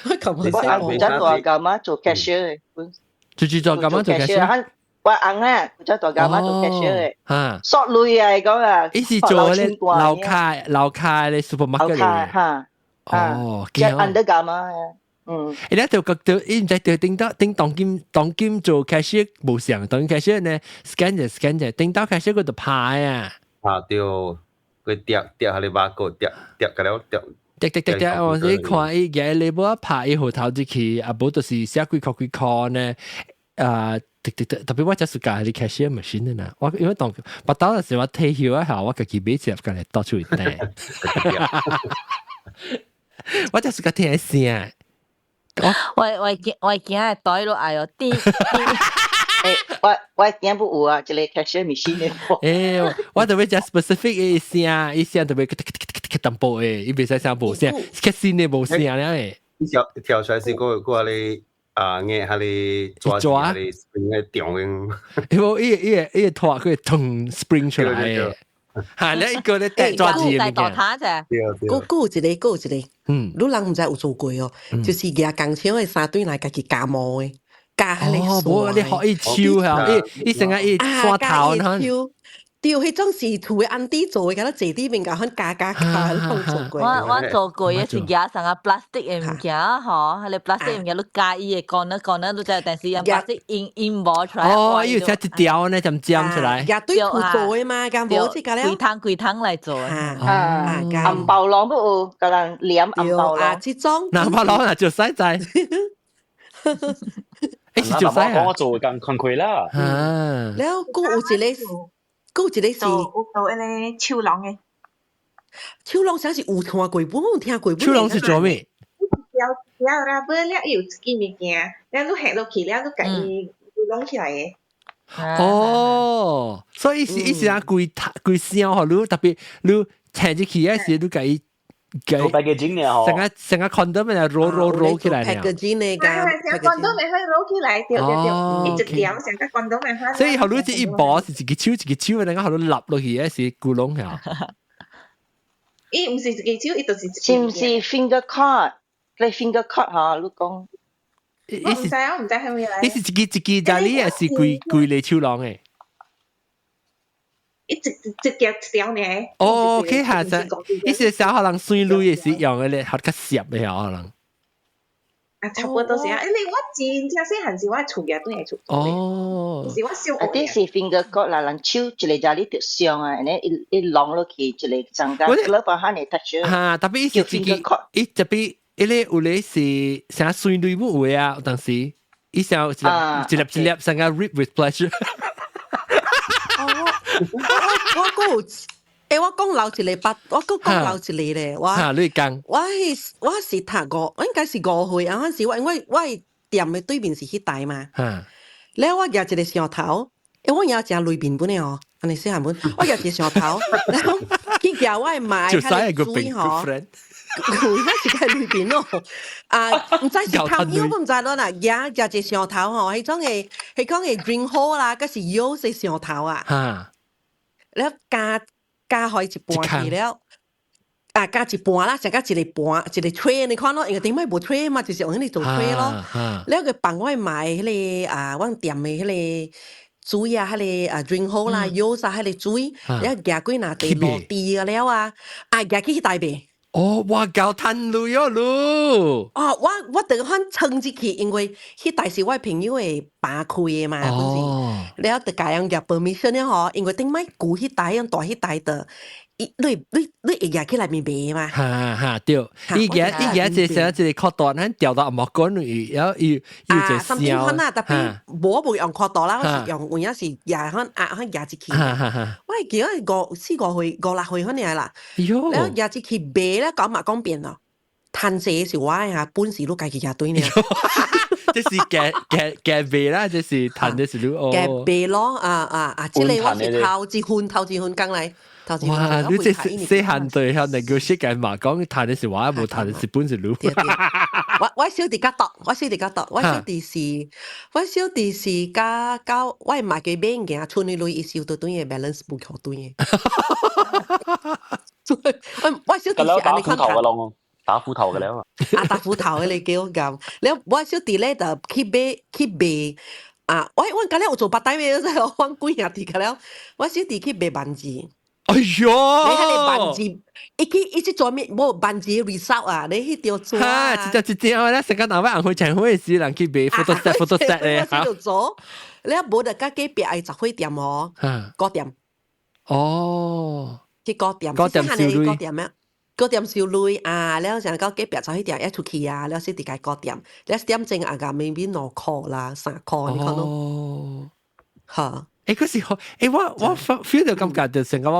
我翁才大幹嘛做 cashier 的？就是做幹嘛做 cashier？我翁啊，才大幹嘛做 cashier 的？嚇！索鐳啊，講啊。伊是做咧樓卡樓卡咧 supermarket 嘅。嚇！哦，即 under 幹嘛？嗯。伊咧就覺得伊毋知著頂到頂當今當今做 cashier 無相，當今 cashier 呢 scan 者 scan 者，頂到 cashier 佢就拍啊。啊對，佢疊疊下你把個疊疊個了疊。疊疊疊疊，我你看伊個 label 拍伊號頭入去，啊無就是寫幾箍幾箍呢？啊，特特特特別我就是教你 cashier machine 的呢，我因為當捌到時我退休啊，我家己買一粒過來到處帶。我就是個聽聲。我我我囝的袋落愛哦，滴滴。欸，我我囝不有啊，一個 cashier machine 的。欸，我特別講 specific 的聲，伊聲特別咳淡薄的，伊袂使聲無聲，較新的無聲了的。伊跳跳出來是個個咧啊，眼下咧抓住下咧 spring 的中間。伊無伊伊伊拖佢騰 spring 出來的。嚇！你一個咧帶抓住嘅物件。閣閣有一個，閣有一個，你人毋知有做過哦，就是舉工廠的衫對來家己加毛的，加彼個哦，無你學伊手嚇，伊伊成日伊刷頭呢。對，彼種是厝的 auntie 做的，敢若坐佇面共款加加加，攏做過。我我做過的是舉啥個 plastic 的物件吼，彼個 plastic 物件你加伊的 corner corner 你知，但是用 plastic 印印無出來。哦，伊有寫一條呢，針尖出來。也對厝做的嘛，敢無這個了。規桶規桶來做。啊，紅包囊不有，共人黏紅包囊。啊，這種。紅包囊啊，就使在。欸，是就使啊。我做工工課啦。啊。了，閣有一個。閣有一個是做彼个手籠的，手籠啥是有聽過無？有聽過無？手籠是做咩？條條 rubber 了，伊有一支物件，了你下落去了，你共伊攏起來的。哦，所以是伊是啊，規規箱予你，特別你請入去的時，你共伊做 packaging 呢吼，成個成個 condom 來 roll roll roll 起來呢。 packaging 呢個，condom 會 roll 起來，對對對，一條成個 condom 會。所以予你這一包是一個手一個手，那個予你立落去的是咕籠呀。伊毋是一個手，伊就是。是毋是 finger cut？你 finger cut 嚇，你講。我毋知，我毋知係咩來。伊是一支一支，但你也是規規個手籠的。伊一一條一條呢。哦，OK，下隻，伊是小可能水鐳的是用的咧，較較澀的可能。啊，差不多是啊，因為我真正細漢時，我厝嘅對厝。哦。是我小。啊，這是 finger cut 啦，人手一個遮你著傷啊，按呢伊伊攏落去一個增加，你把下呢 touch。哈，特別伊是自己，伊特別伊咧有咧是啥水鐳木有啊，有當時伊想一粒一粒一粒，成個 rip with pleasure。我我閣有，欸，我講漏一個八，我閣講漏一個咧，我你講，我是我是讀五，我應該是5歲啊，嗰陣時我因為我店的對面是彼台嘛，了我舉一個相頭，欸，我贏誠內面本的哦，按呢細漢本，我舉一個相頭，然後去舉我的媽的彼個水吼，有影是喺裏邊咯。啊，毋知是頭腰都毋知咯啦，舉舉一個上頭吼，彼種的 drink hole 啦，閣是腰是上頭啊。了加加開一半去了。啊，加一半啦，成加一個盤，一個 tray，你看咯，因為頂擺無 tray 嘛，就是用彼個做 tray 咯。了佢放我買彼個啊，阮店的彼個水啊，彼個啊 drink hole 啦，藥啥彼個水，了舉幾若地落地了啊，啊舉去彼台賣。哦，哇，夠趁鐳哦，嚕！哦，我就反衝入去，因為彼台是我朋友的爸開的嘛，本是，了就共人入 permission 了吼，因為頂擺舊彼台用大彼台的。伊你會舉起內面賣嘛？哈哈對，伊舉伊舉這啥這個擴大，咱調到木管裡，然後伊伊就燒。啊，啊，特別無無用擴大啦，我是用有影是舉反壓反舉入去。我會記得五四五歲五六歲款爾啦，了舉入去賣咧，講嘛講變咯，趁錢是我的哈，本事你家己舉對爾。這是夾夾夾賣啦，這是趁的是你哦。夾賣咯，啊啊啊！這個我是頭一份頭一份工來。哇！你這細漢對向那個世界嘛，講趁的是我，無趁的是本是你。我小弟較毒，我小弟較毒，我小弟是較較我買個買物件，剩的鐳伊收到轉的 balance 無扣轉的。我小弟是按呢款打斧頭嘅咯，打斧頭嘅了。啊，打斧頭嘅你叫我講，了我小弟咧就去買去賣。啊！我今日有做 part time 嘅，我幾兄弟個了，我小弟去賣萬字。哎喲！你彼個萬字，伊去伊去做咩？無萬字 result 啊！你去條做啊！一隻一隻咧，成個南北紅會前會時人去賣 photo set photo set 咧嚇。我做，你無就甲隔壁愛雜貨店哦，糕點。哦。去糕點，糕點收鐳。糕點咩？糕點收鐳啊！了成個隔壁雜貨店一出去啊，了小弟共糕點，了點鐘啊個 maybe 2箍啦，3箍，你看咯。哦。嚇！欸，可是好，欸，我 feel 到感覺就成個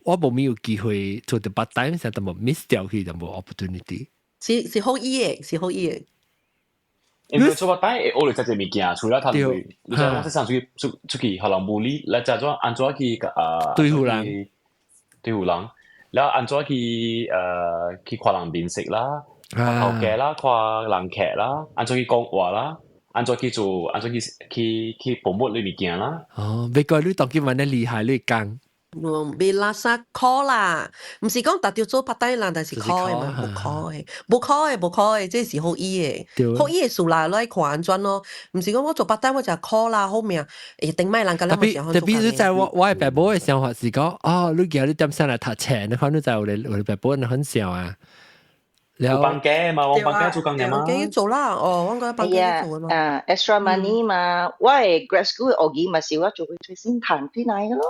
我無咩有機會做到 part time，成日都無 miss 掉去，就無 opportunity。是好意的，是好意的。因為做 part time 會學到遮濟物件，除了趁鐳，你知我這上出去出出去，予人無理，來怎按怎去啊？對付人，對付人，了按怎去去看人面色啦，看頭家啦，看人客啦，按怎去講話啦。按怎去做，按怎去去去 promote 你物件啦。哦，別怪你當今按呢厲害，你講。袂垃圾苦啦，毋是講逐著做 part time 人，但是苦的嘛，無苦的，無苦的，無苦的，這是好意的，好意的事啦，來看按怎咯。毋是講我做 part time 我就苦啦，好命，會頂擺人甲咱特別你知我的爸母的想法是講，哦，你叫你點上來讀冊，你看你知有的爸母很笑啊。有放假嘛？我放假做工嘅嘛？放假做啦，哦，我覺得放假做嘛。啊，extra money 嘛，我的 grad school 學期嘛是我做去先賺轉來嘅咯。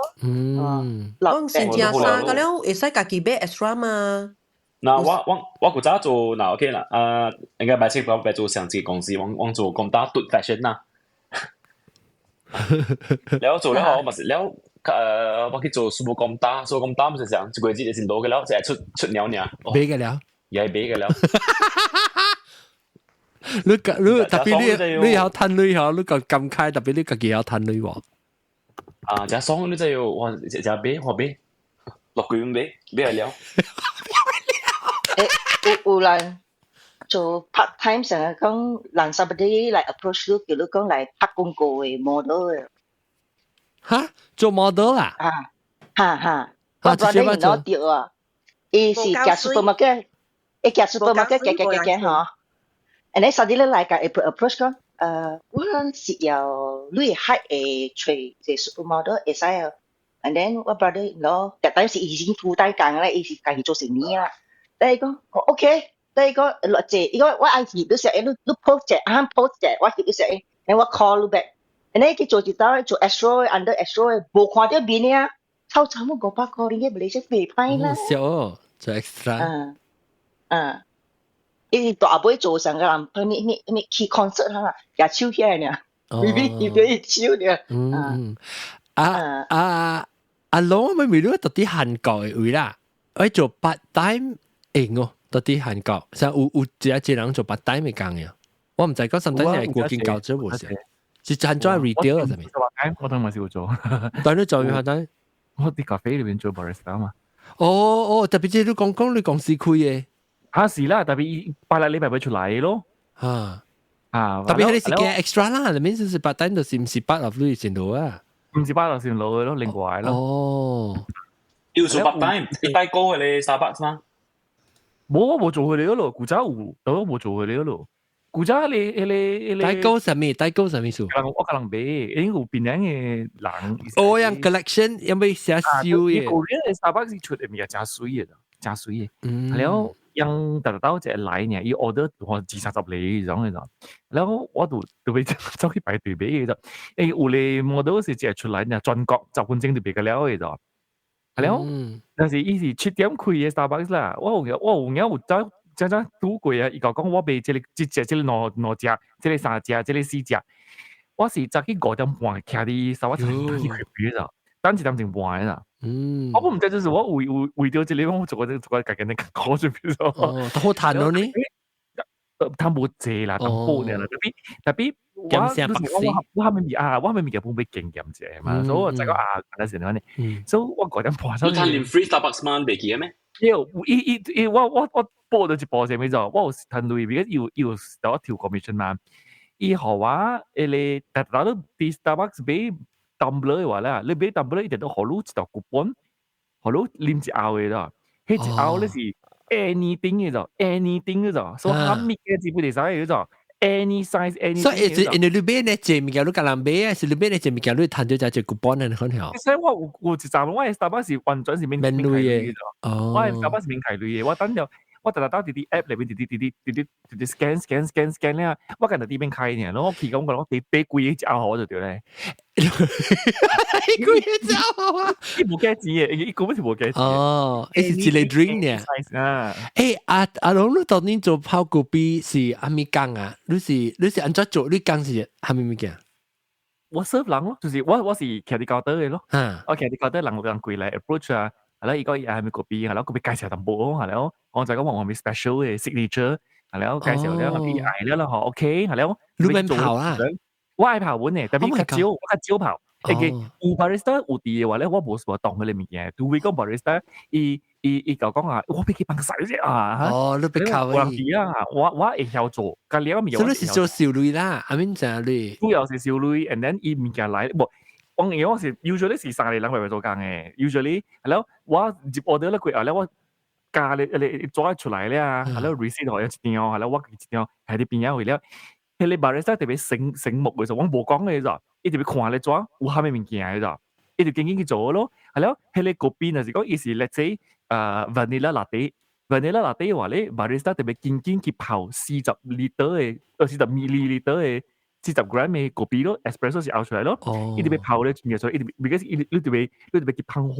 我是正三個了，會使家己買 extra 嘛？嗱，我古早做嗱 OK 啦，啊，應該擺出我擺做上市公司，我做咁大嘟 fashion 啦。了做了後，嘛是了。我去做數目咁大，數咁大唔是講一個月就先多嘅了，就係出出鳥爾。買嘅了。也係買嘅了。你你特別你你曉趁鐳嗬，你個咁開，特別你家己曉趁鐳喎。啊，真爽！你真要哇，食買我買，落句買買了。誒，有人做 part time 成日講人 somebody 來 approach 你，叫你講來拍廣告的 model 的。哈？做 model 啊？啊，哈哈。我昨天攞掉啊，伊是行 supermarket，伊行 supermarket 行行行行嗬。and then suddenly 來個 approach 講，我是要你係會揣一個 supermodel 會使啊。and then 我 brother 攞，特等是已經負擔工咧，伊是家己做生意啦。但伊講，OK，但伊講落這，伊講我愛翕，你說你你 post 者，啊 post 者，我翕你說，然後我 call 你 back。and then 去做一道做 Astro under Astro，無看到面啊，臭慘500塊，你個馬來西亞袂歹啦。少哦，做 extra。嗯嗯。伊大尾做上個人，咩咩咩去 concert 啦，舉手起來呢，微微翕到伊手呢。嗯，啊啊阿龍咪咪你到底韓國的位啦，愛做 part time 會哦，到底韓國，像有一一個人做 part time 的工嘅，我毋知講甚至係國境教做無是，是按怎 retail 啊？啥物？我同埋是有做，但你做咩 part time？我佇咖啡裏面做 barista 嘛。哦哦，特別是你講講你公司開的。嚇是啦，特別伊拜六禮拜會出來咯。啊啊，特別係你是加 extra 啦，你面就是 part time 就是唔是 part of 你前路啊？唔是 part of 線路嘅咯，另外咯。哦，要做 part time，你帶高嘅你 Starbucks 嗎？冇，我冇做佢哋嗰度，古早有，但我冇做佢哋嗰度。古早你你你帶高什麼？帶高什麼數？我可能買，因為有邊樣嘅人。哦，樣 collection 有冇寫燒嘅？個人 Starbucks 出嘅物件真水嘅，真水嘅。嗯。了，用特特一個來呢，伊 order 我二三十個這種嘅就，然後我就就會走去排隊買嘅就，因為有咧 model 是一個出來呢，全國10分鐘就賣個了嘅就，了，但是伊是7點開嘅 Starbucks 啦，我有影有走。真真拄過啊！伊甲我講我買這個這隻這個兩兩隻，這個三隻，這個四隻。我是早起5點半徛佇三百層去開會咋，等一點鐘半啦。我不毋知就是我為為為著這個，我做個做個家己咧考準備咗。哦，好趁咯呢？趁無濟啦，淡薄爾啦。特別特別我我我還沒啊，我還沒物件本欲經驗者嘛，所以我知講啊，嗰時陣呢，所以我5點半。你趁連 free Starbucks 嗎？袂記得咩？有，伊伊伊，我我我報咗一步啥物做，我有趁鐳，because 有有我調 commission 嘛。伊予我迄個，逐逐你佇 Starbucks 買 tumbler 的話咧，你買 tumbler 一定都予你一條 coupon，予你啉一甌的啦。彼一甌咧是 anything 的咋，anything 的咋，所以啥物件基本會使的咋，any size anything。所以因為你買呢隻物件，你共人買啊，是你買呢隻物件，你趁著這 coupon 的可能。所以我有有一站我的 Starbucks 是完全是免免開鐳的，我的 Starbucks 是免開鐳的，我等著。我逐逐兜佇佇 app 內面，直直直直直直直直 scan scan scan scan 咧，我干焦佇免開爾，我去講講我買買幾個一甌我就對咧。幾個一甌啊？伊無加錢的，伊根本是無加錢。哦，伊是一個 drink 呢。啊。欸，阿阿龍，你當年做泡咖啡是啥物工啊？你是你是按怎做？你工是啥物物件？我 serve 人咯，就是我我是徛佇高桌的咯。我徛佇高桌人人過來 approach 啊。係啦，伊講伊係咪咖啡，係啦，佢介紹淡薄，係啦，我就講話我咪 special 嘅 signature，係啦，介紹了，伊愛了啦，嗬，OK，係啦，你免泡啊？我愛泡阮的，特別較少，我較少泡。因為有 barista 有佇的話咧，我無什麼動彼个物件。除非講 barista，伊伊伊就講啊，我欲去幫手啫啊！哦，你欲靠伊？有人佇啊，我我會曉做，甲了物件。所以你是做燒鐳啦，阿免正鐳。主要是燒鐳，and then 伊物件來，無。我因為我是 usually 是三個人來做工的，usually 係咯，我入 order 了過後咧，我加咧咧抓出來咧啊，係咯 receipt 予伊一張，係咯我一張喺佇邊仔位了，彼个 barista 特別醒醒目的時候，我無講的咋，伊特別看咧紙有啥物物件的咋，伊就緊緊去做咯，係咯，彼个咖啡若是講伊是 let's say vanilla latte，vanilla latte 的話咧，barista 特別緊緊去泡40 liter 的，40 milliliter 的。40 gram 的咖啡咯，espresso 是熬出來咯，伊特別泡咧，所以伊特別，because 伊你特別你特別去芳粉，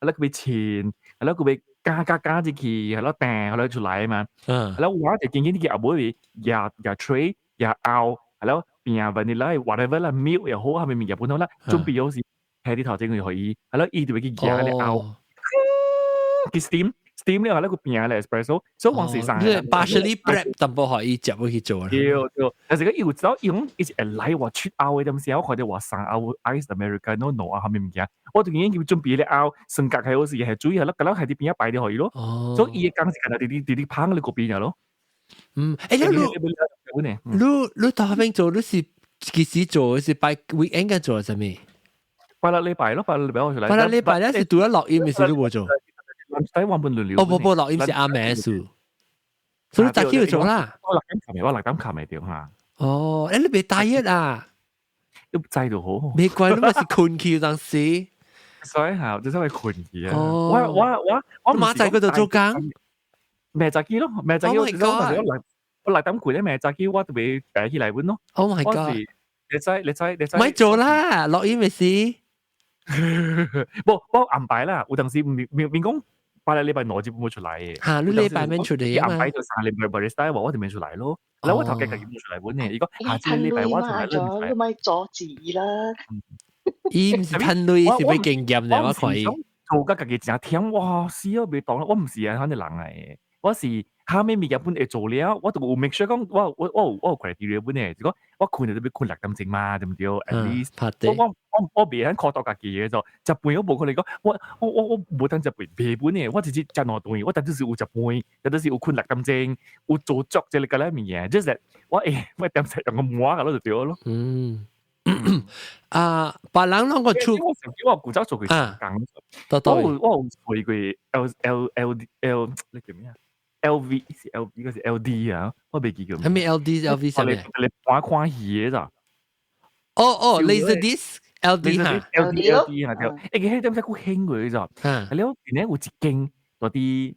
係啦佢欲抻，係啦佢欲加加加入去，係啦彈，係啦出來嘛。係啦，我就緊緊去後尾夾夾 tray 夾熬，係啦邊 vanilla whatever 啦，milk 又好，係咪物件本好啦，準備好時喺啲頭前就予伊，係啦，伊就會去夾咧熬，去 steam。steam 了，那個變咧 espresso，所以往時上你 partially prep 淡薄予伊接落去做。對對，但是個伊有知道伊講伊是會來話出拗的東西，我看到話三拗 ice americano 兩拗啥物物件，我就已經準備咧拗，酸角係好時係水係咯，咁樣喺啲邊仔擺啲予伊咯。所以伊的工是干焦佇佇佇佇芳咧嗰邊咯。嗯，欸，你你你到後邊做，你是幾時做？是拜 weekend 嘅做啥物？拜六禮拜咯，拜六禮拜我出來。拜六禮拜咧是拄咗落雨，咪是你無做？使วัน半輪流。哦不不，落雨是暗暝數，所以早起就做啦。我6點琴日，我6點琴未掉嚇。哦，欸，你袂大熱啊？都制到好。袂怪你嘛是困去當時。所以嚇，就真係困去啊！我我我我馬仔嗰度做工，明早起咯，明早起我我我6點攰咧，明早起我特別擺起來阮咯。 Oh my god！你知你知你知。咪做啦，落雨咪是。無我安排啦，有當時明明明講。拜六禮拜內就冇出來嘅。嚇，你禮拜免出嚟啊嘛？安排到三禮拜 barista 話我就免出來咯。然後我頭家己冇出來本呢，伊講下次禮拜我出來你咪阻止啦。伊毋是趁鐳，是欲經驗的，我看伊。做甲家己誠忝，哇死啊！袂當啦，我毋是啊，反正人來的。我是下面物件本會做了，我就有 make sure 講我有 criteria 本嘅，就講我困就欲困6點鐘嘛，對唔對？At least 我袂肯靠到家己嘅就食飯我無可能講，我無當食飯袂本嘅，我直接食2頓，我但就是有食飯，但就是有困六點鐘，有做足這個個物件，就是我點食用個滿個咯就對咯。嗯。啊，別人攏個出，我曾經我古早做過工，我有做過 L L L L 你叫咩啊？L V 是 L V 個是 L D 啊，我袂記叫。係咪 L D L V 啥物？你看看戲嘅咋？哦哦，Laser Disc L D 哈，L D L D 哈對。欸，彼點解閣興過咋？係了，邊咧有一間嗰啲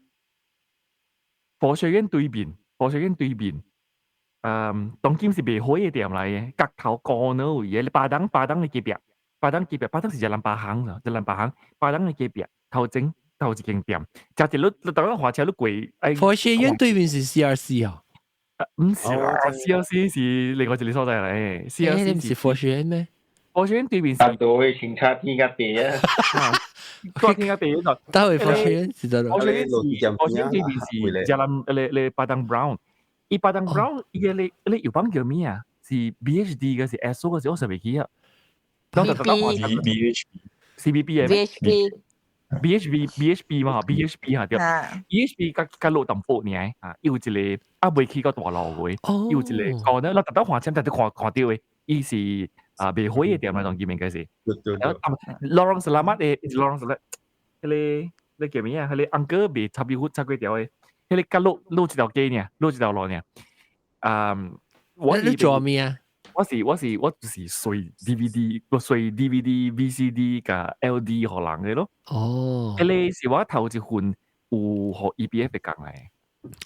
佛學院對面，佛學院對面。當今是賣火嘅店來嘅，角頭高呢位嘅，巴東巴東嘅隔壁，巴東隔壁，巴東是一蘭巴行咋，一蘭巴行，巴東嘅隔壁頭前頭一間店，食一你你當然華車你過，哎，佛學院對面是 CRC 啊？毋是啊，CRC 是另外一個所在嚟，CRC 是佛學院咩？佛學院對面是。對，清茶天甲地啊，天甲地嗰度。單位佛學院是得咯。佛學院對面是一蘭咧巴東 Brown。伊巴東 Brown 伊個咧咧藥房叫咩啊？是 BHD 個是 S 個是我實袂記啊。 B H C B B 嘅 B H B B H B B H B 嘛，B H B 哈對，B H B 較較落淡薄爾啊，伊有一個啊未去到大路嘅，伊有一個高呢，我特登看簽，特登看看到嘅，伊是啊賣火嘅店來當見應該是。對對對。 Lorong Selamat 嘅，Lorong Selamat，彼個你叫咩啊？彼個 uncle 賣插魚插粿條嘅。彼個較落落一條街爾，落一條路爾。嗯，我你做咩啊？我就是隨 DVD，我隨 DVD、VCD 佮 LD 予人嘅咯。哦，彼個是我頭一份有予 EPF 嘅工來。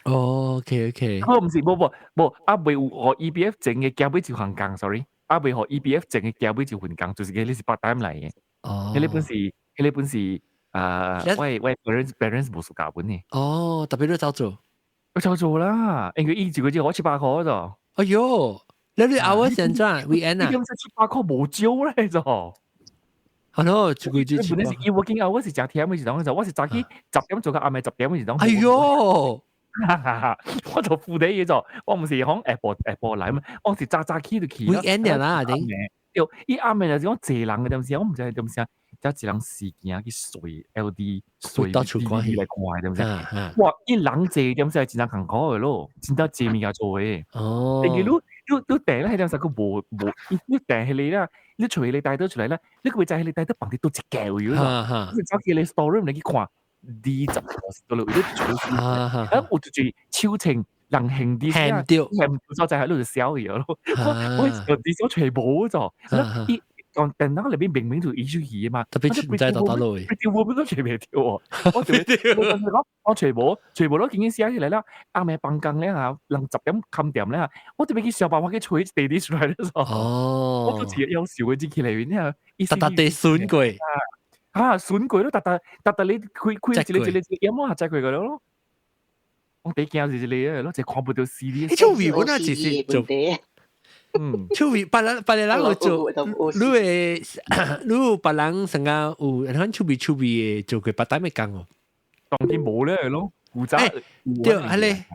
哦，OK OK。哦，毋是，無無無，啊未有予 EPF 前嘅交尾一份工，sorry，啊未予 EPF 前嘅交尾一份工，就是彼個是 part time 來嘅。哦。彼個本是啊，我 parents 無暑假本嘅。哦，特別你走做。我走做啦，因為伊一個月予七百塊咋。哎喲，你 hour 先轉 weekend 啊？你咁七百塊無少咧咋？係咯，一個月七百。本來是伊 working hour 是誠忝嘅時陣，就我是早起10點做到暗暝10點嘅時陣。哎喲！我就負底嘢做，我毋是講下晡下晡來嘛，我是早早起就去。 weekend 啦，頂。對，伊暗暝就是講濟人嘅點時，我毋知點時，才一人時間去隨 LD 隨 DVD 來看點時。哇！伊人濟點時真正艱苦嘅咯，真正濟物件做嘅。哦。因為你訂咧係點時佢無無，你訂彼個啦，你揣彼個帶倒出來啦，你閣袂知彼個帶倒放佇佗一格位咯。你走去彼個 store room 嚟去看，20個是佗落位，你揣。啊，有就是手清人興啲，興掉，興所在係你就燒去咯。我有啲少揣無咗，伊講電腦裏邊明明就伊出去嘛，特別唔知到佗落去。我都揣袂著喎，我我我揣無，揣無，我已經寫起來了。暗暝放工咧嚇，人10點冚店咧嚇，我特別去想辦法去揣地址出來咧。哦，我都自己有笑嘅，起來面啊，特特地損過。啊，損過咯，特特特特你開開一個一個一個音樂下載過個咯。我第驚是一個咯，就看不到 CD。你手尾本來就是做。嗯，手尾別人別人有做，你會你有別人成個有，人手尾手尾的做過別單嘅工哦。當然無咧咯，負責。對，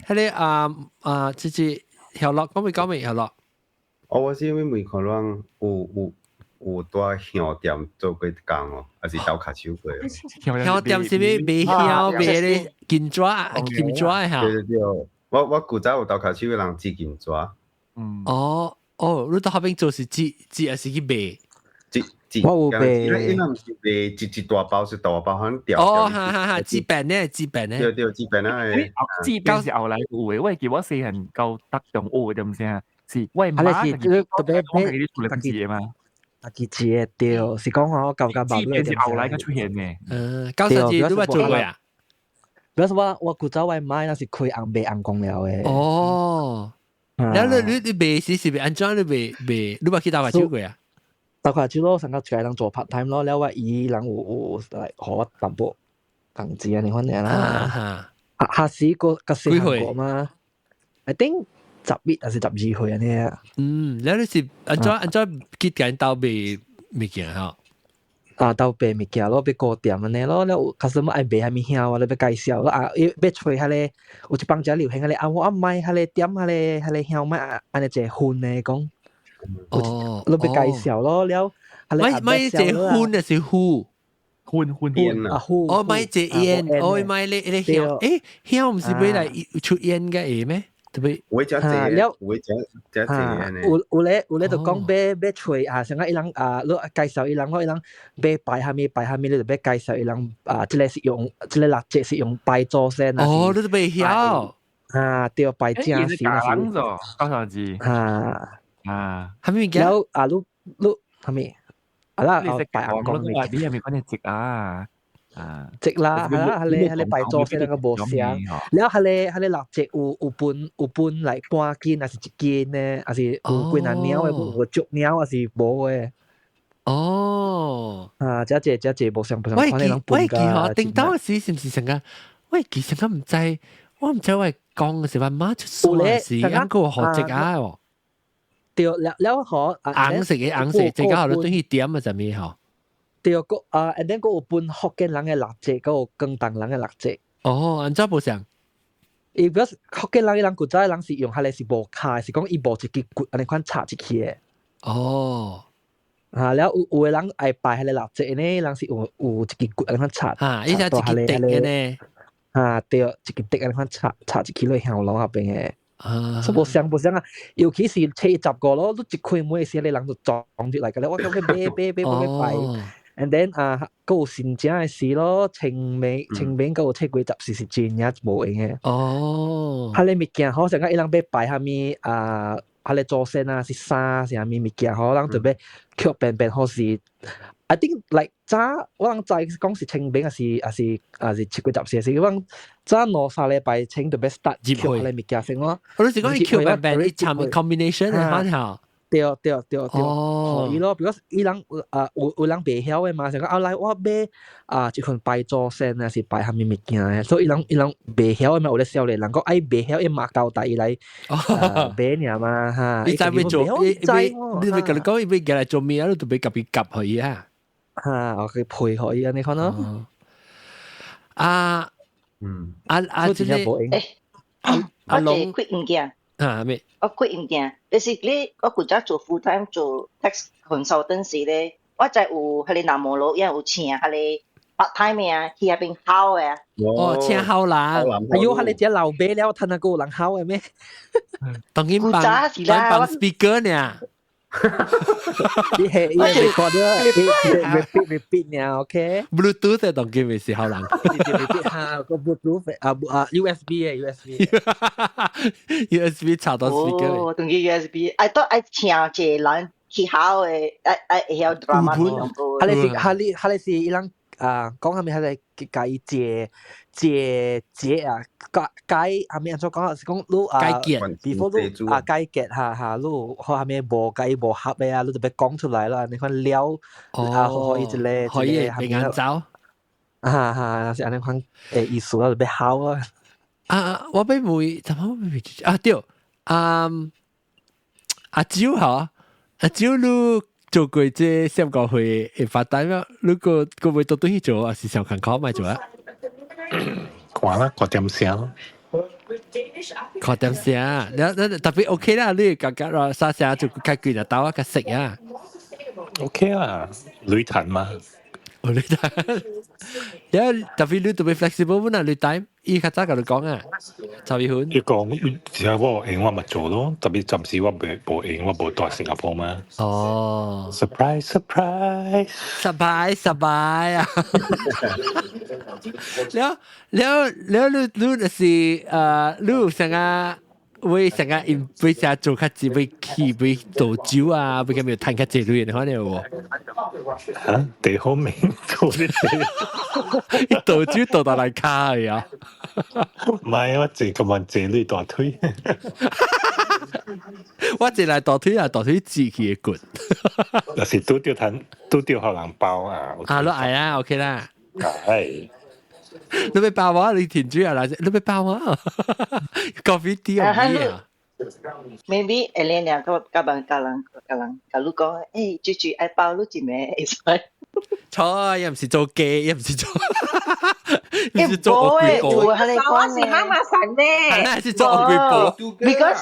彼個啊啊，這這曉樂講未講未曉樂？哦，我是因為問看人有蹛香店做過工哦，還是鬥跤手過？香店是咩賣香賣咧金紙金紙嚇？對對對，我古早有鬥跤手的人織金紙。嗯。哦哦，你到後邊做是織織還是去賣？織織，我有賣。伊若毋是賣一一大包是大包，反掉。哦，哈哈哈，織餅呢？織餅呢？對對，織餅啊！織餅是後來有的，我會記我細漢到讀中學的點聲，是我媽是特別我家己出來織的嘛。家己織的對，是講我舊舊織餅是後來才出現的。嗯，九十字你捌做過啊？比如說我古早我媽那是開紅賣紅光料的。哦。แล้ว你賣時是按怎你賣賣？你捌去鬥跤手過啊？鬥跤手咯，上個一個人做 part time 咯，了我伊人有來予我淡薄工資按呢款爾啦。下時個較細漢過嘛？I think 11還是12歲按呢啊。嗯，了你是按怎按怎去共𪜶鬥賣物件吼？啊，鬥賣物件咯，欲顧店按呢咯，了有 customer 愛買啥物香啊，你欲介紹咯啊，欲揣彼個有一幫遮流行彼個啊，我愛買彼個點彼個香買按呢一個薰的講，你欲介紹咯，了買買一個薰的是薰？薰薰煙啊，薰。哦，買一個煙，哦，買你你香，欸，香毋是買來出煙嘅咩？特別會食這，會食食這呢。有有咧有咧就講欲欲揣啊，像講伊人啊，你介紹伊人，我伊人欲拜啥物拜啥物，你就欲介紹伊人啊，這個是用這個蠟燭是用拜祖先啊。哦，你都袂曉。啊，對，拜正時啊。是咗，高上字。啊啊，啥物物件？了啊，你你啥物？啊啦，拜阿公你係咪講你直啊？啊，直啦，係啦，係你係你拜祖先那個無相，了係你係你蠟燭有有分有分來半斤還是一斤呢？還是有幾若兩的，有足兩還是無的？哦，啊，這這這這無相無相，我記我記嗬，頂到時是毋是成個？我記成個毋知，我毋知我講嘅時話媽出數時，啱個學籍啊喎。對，了了嗬，紅色嘅紅色，這個學到對去點啊，就咩嗬？對，個啊，and then 閣有分福建人嘅蠟燭，閣有廣東人嘅蠟燭。哦，按怎無相？伊 because 福建人伊人古早人是用彼個是無跤，是講伊無一支骨按呢款插入去的。哦。啊，了有有的人愛拜彼個蠟燭呢，人是有有一支骨按呢款插。啊，伊就一支滴嘅呢。啊，對，一支滴按呢款插插入去落香爐下邊的。啊，所以無相無相啊，尤其是初十五咯，你一開門時，你人就撞入來個咧，我感覺買買買買拜。And then 啊，閣有新正的時咯，清明清明閣有七月十四是真正無閒的。哦，彼个物件好像講伊人欲拜啥物啊，彼个祖先啊是衫是啥物物件吼，人就欲捡便便好是。I think like 早我人知講是清明，還是還是還是七月十四，是我早兩三禮拜前就欲 start 入去彼个物件先咯。我都是講伊捡便便，伊參 combination 的反嚇。對對對對，可以咯。because 伊人啊有有人袂曉的嘛，像講啊來我買啊一份拜祖先啊，是拜啥物物件的，所以伊人伊人袂曉的嘛，有咧少年人講愛袂曉，伊嘛交代伊來買爾嘛哈。你知欲做，你你欲共你講，伊欲過來做咩啊？你就欲共伊夾予伊啊。哈，我去配合伊按呢款咯。啊，啊啊，這個阿龍開物件。啊咩？我開物件，basically 我古早做 full time 做 tax consultant 時咧，我就有彼個南無佬，因為有請彼個 part time 的啊，去彼邊睺的啊。哦，請睺人。哎喲，彼個只老爸了，趁那個有人睺的咩？當然放，當放 speaker 呢。你係你 recorder，你 repeat repeat 呢？OK。 Bluetooth 係當今咪是睺人。 repeat 哈個 Bluetooth 啊啊 USB 嘅 USB。 USB 插到 speaker。哦，當佢 USB，I thought 愛請一個人去睺的，愛愛會曉 drama 呢種。彼個是彼個彼個是伊人啊講啥物？彼個共伊借借借啊，解解啥物按怎講啊？是講你啊解結，before 你啊解結哈哈，你有好啥物無共伊無合的啊，你就欲講出來啦。你看了啊，予伊一個可以平安走。啊哈，是按呢款的意思啊，就欲睺啊。啊，我欲問，怎麼問？啊對，啊阿蕉嗬，阿蕉你做過這三個會會發單咩？你個個會到對去做，還是上艱苦咪做啊？看啦，看點聲。看點聲，你你特別 OK 啦，你感覺咯，沙聲就較貴就兜啊，較識啊。 OK 啦，擂壇嘛。哦，擂壇。你特別你特別 flexible 本啊，你 time，伊較早共你講啊，陳宇歡。伊講，只要我有閒我咪做咯，特別暫時我未無閒，我無蹛新加坡嘛。哦。 Surprise surprise！ surprise surprise 啊！了了了，你你就是你成個會成個因會成做較濟，會去會倒酒啊，會咁樣趁較濟鐳，你看到無？嚇，地好明做呢啲，倒酒倒到來卡去啊！唔係，我坐咁晚坐你大腿。我坐來大腿啊，大腿自己的骨。若是拄著趁，拄著予人包啊！啊，你愛啦，OK 啦。係。你欲包我，你填主啊？你欲包我？咖啡店啊？ Maybe 下年兩個甲人甲人甲人甲你講，欸，豬豬愛包你一暝會使。錯，又唔是做機，又唔是做，唔是做惡鬼婆。我是媽媽神咧，係是做惡鬼婆。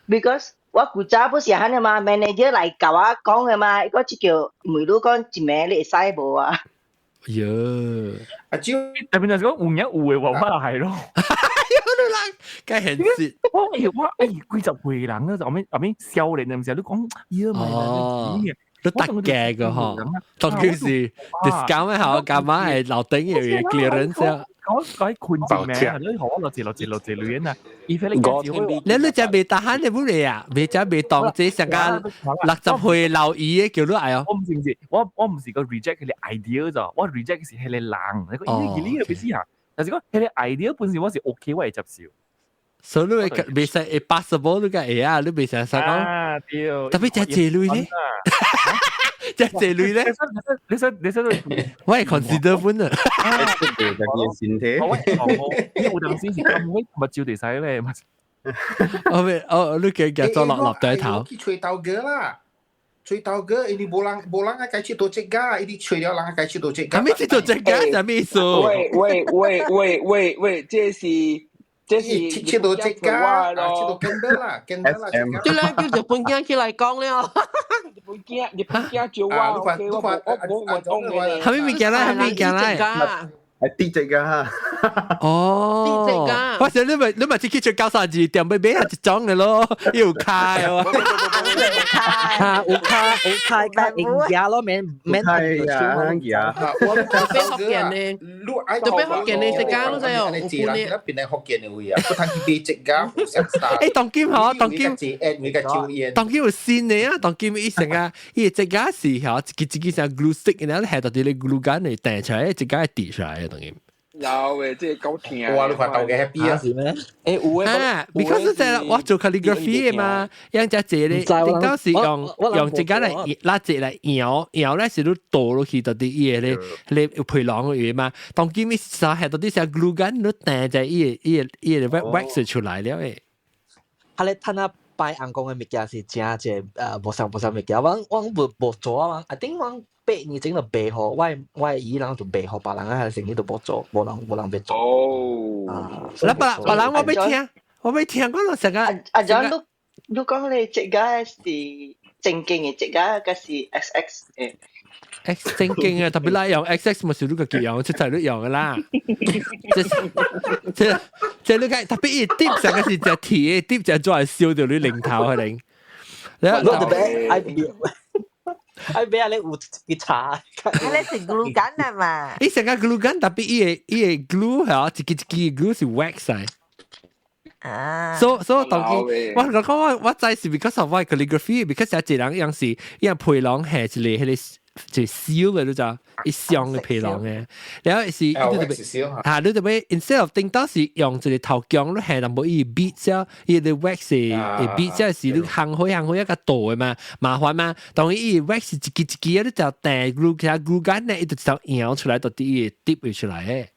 Because 我古早不是按呢嘛，manager 來共我講的嘛，伊個就叫問你講一暝你會使無啊？喲，阿蕉特別就是講有影有嘅話，我係咯。梗係現實。我我哎幾十歲人啊，就後尾後尾少年嘅時候，你講咦咪哦，都得嘅個嗬，當佢是 discount 咩好，夾埋係樓頂嘅 clearance 啊。我講困住名，你學我落字落字落字亂啊！你你只未得閒你本嚟啊？未只未當這成間60歲老姨嘅叫你嗌哦。我唔是唔是，我唔是個 reject 佢哋 idea 咋，我 reject 是係你人，你講咦呢個意思啊？但是講佢哋 idea 本身我是 OK，我會接受。所以你未使會 possible 你個會啊，你未使使講。對。特別只這類咧，只這類咧，你想你想我係 consider 本啊。身體。我我有當時是咁，我目睭就使咧。我咪哦，你叫叫做落落底頭。去揣頭家啦，揣頭家，因為無人無人愛共佚佗這個，伊哋揣了人愛共佚佗這個。啥物佚佗這個？啥物意思？喂喂喂喂喂喂，這是。這是佚佗這個，啊，佚佗跟得啦，跟得啦。對啦，叫日本囝起來講了。日本囝，日本囝招我，OK，我我我講嘅。啥物物件來？啥物件來？係啲隻㗎哈。哦，我想你咪自己做92點買買下一種嘅咯，又開哦。哈，有卡有卡較用牙咯，免免係啊，牙。我特別福建呢，特別福建呢，食家都知哦，有款呢。邊係福建嘅位啊？不通去買這個，誒，當今嗬，當今，當今有新嘅啊，當今伊成個伊這個是嗬，一支一支像 glue stick，然後下到啲咧 glue gun 嚟掟出來，這個會滴出來嘅當今。有嘅，這個夠聽。哇！你看豆嘅 happy 啊？是咩？誒有嘅。啊，because 這我做 calligraphy 嘅嘛，用只這咧，頂到是用用這個來拉這來搖搖咧，是你倒落去到啲伊個咧，咧有皮囊嘅嘢嘛。當今咪啥係到啲像 glue gun，你掟在伊個伊個伊個 wax 出來了誒。佢咧趁啊擺紅公嘅物件是真濟誒無相無相物件，我我無無做啊，I think 我8年前就賣予我姨人就賣予別人啊，生意都無做，無人無人欲做。哦，那別別人我欲聽，我欲聽，我成個。阿張你你講你這個是正經嘅，這個還是 XX 嘅？ X 正經嘅，特別啦，用 XX 咪是你個叫用，出齊都用嘅啦。這這這你個特別伊 tip 成個是隻鐵嘅 tip，隻做係燒掉你零頭可能。你特別愛愛買你有一查。你是 glue gun 啊嘛？伊成個 glue gun 特別伊個伊個 glue 係一支一支 glue 是 wax 嚟。啊！所所以當佢我講我我知是 because of 我 calligraphy，because 有一人樣是，因為皮囊係一個彼個就燒嘅，你知一箱嘅皮囊嘅，然後是你特別嚇，你特別 instead of 頂到是用一個頭鏡，你下淡薄伊 bead 啫，伊個 wax 會 bead 啫是你行開行開一個倒嘅嘛，麻煩嘛。當伊 wax 一支一支，你就掟 glue 其他 glue gun 咧，伊就就搖出來，到啲伊滴出來嘅。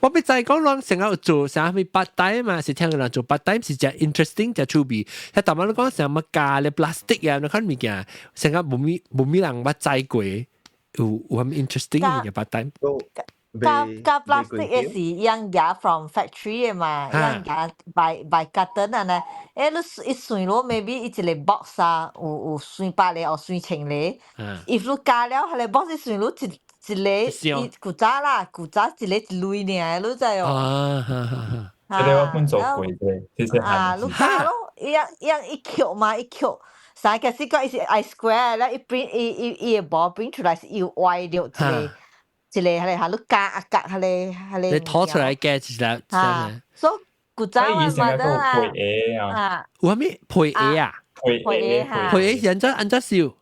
我欲知講人成日做啥物 part time 嘛，是聽個人做 part time 是真 interesting 真趣味。但淡薄你講啥物加咧 plastic 啊，你看物件，成日無咪無咪人捌知過，有有啥物 interesting 嘅物件 part time？加加 plastic 嘅是用牙 from factory 嘅嘛，用牙 by carton 啊呢。誒，你一算落 maybe 伊一個 box 啊，有有算百個或算千個。if 你加了，彼個 box 算落一一個，伊古早啦，古早一個一鐳爾，你知哦？啊哈哈哈！這個我本做過嘅，其實啊，你加咯，伊樣伊樣一曲嘛，一曲。三個是講伊是 I square 咧，伊 print 伊伊伊個毛 print 出來是有歪掉一個。一個彼個哈，你加啊夾彼個彼個。你拖出來夾一個。啊，所以古早我嘛得啊。啊。有啥物皮鞋啊？皮鞋皮鞋是按怎按怎燒？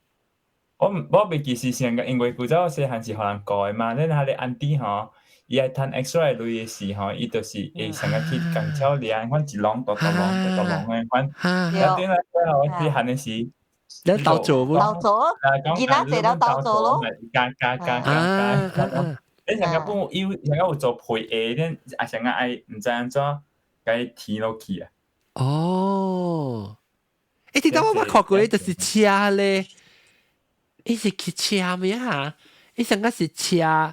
我我袂記是上個，因為古早我細漢是予人顧的嘛，咱彼個 auntie 吼，伊愛趁 extra 鐳的時吼，伊就是會上個去工廠掠，款一籠大大籠大大籠的款。啊，對啦，我細漢的時。你鬥做無？鬥做，囡仔坐了鬥做咯。加加加加加。你上個本有上個有做皮鞋，恁啊上個愛毋知按怎共伊填落去啊？哦，欸，聽到我捌看過，就是車咧。伊是去車咩啊？伊上個是車，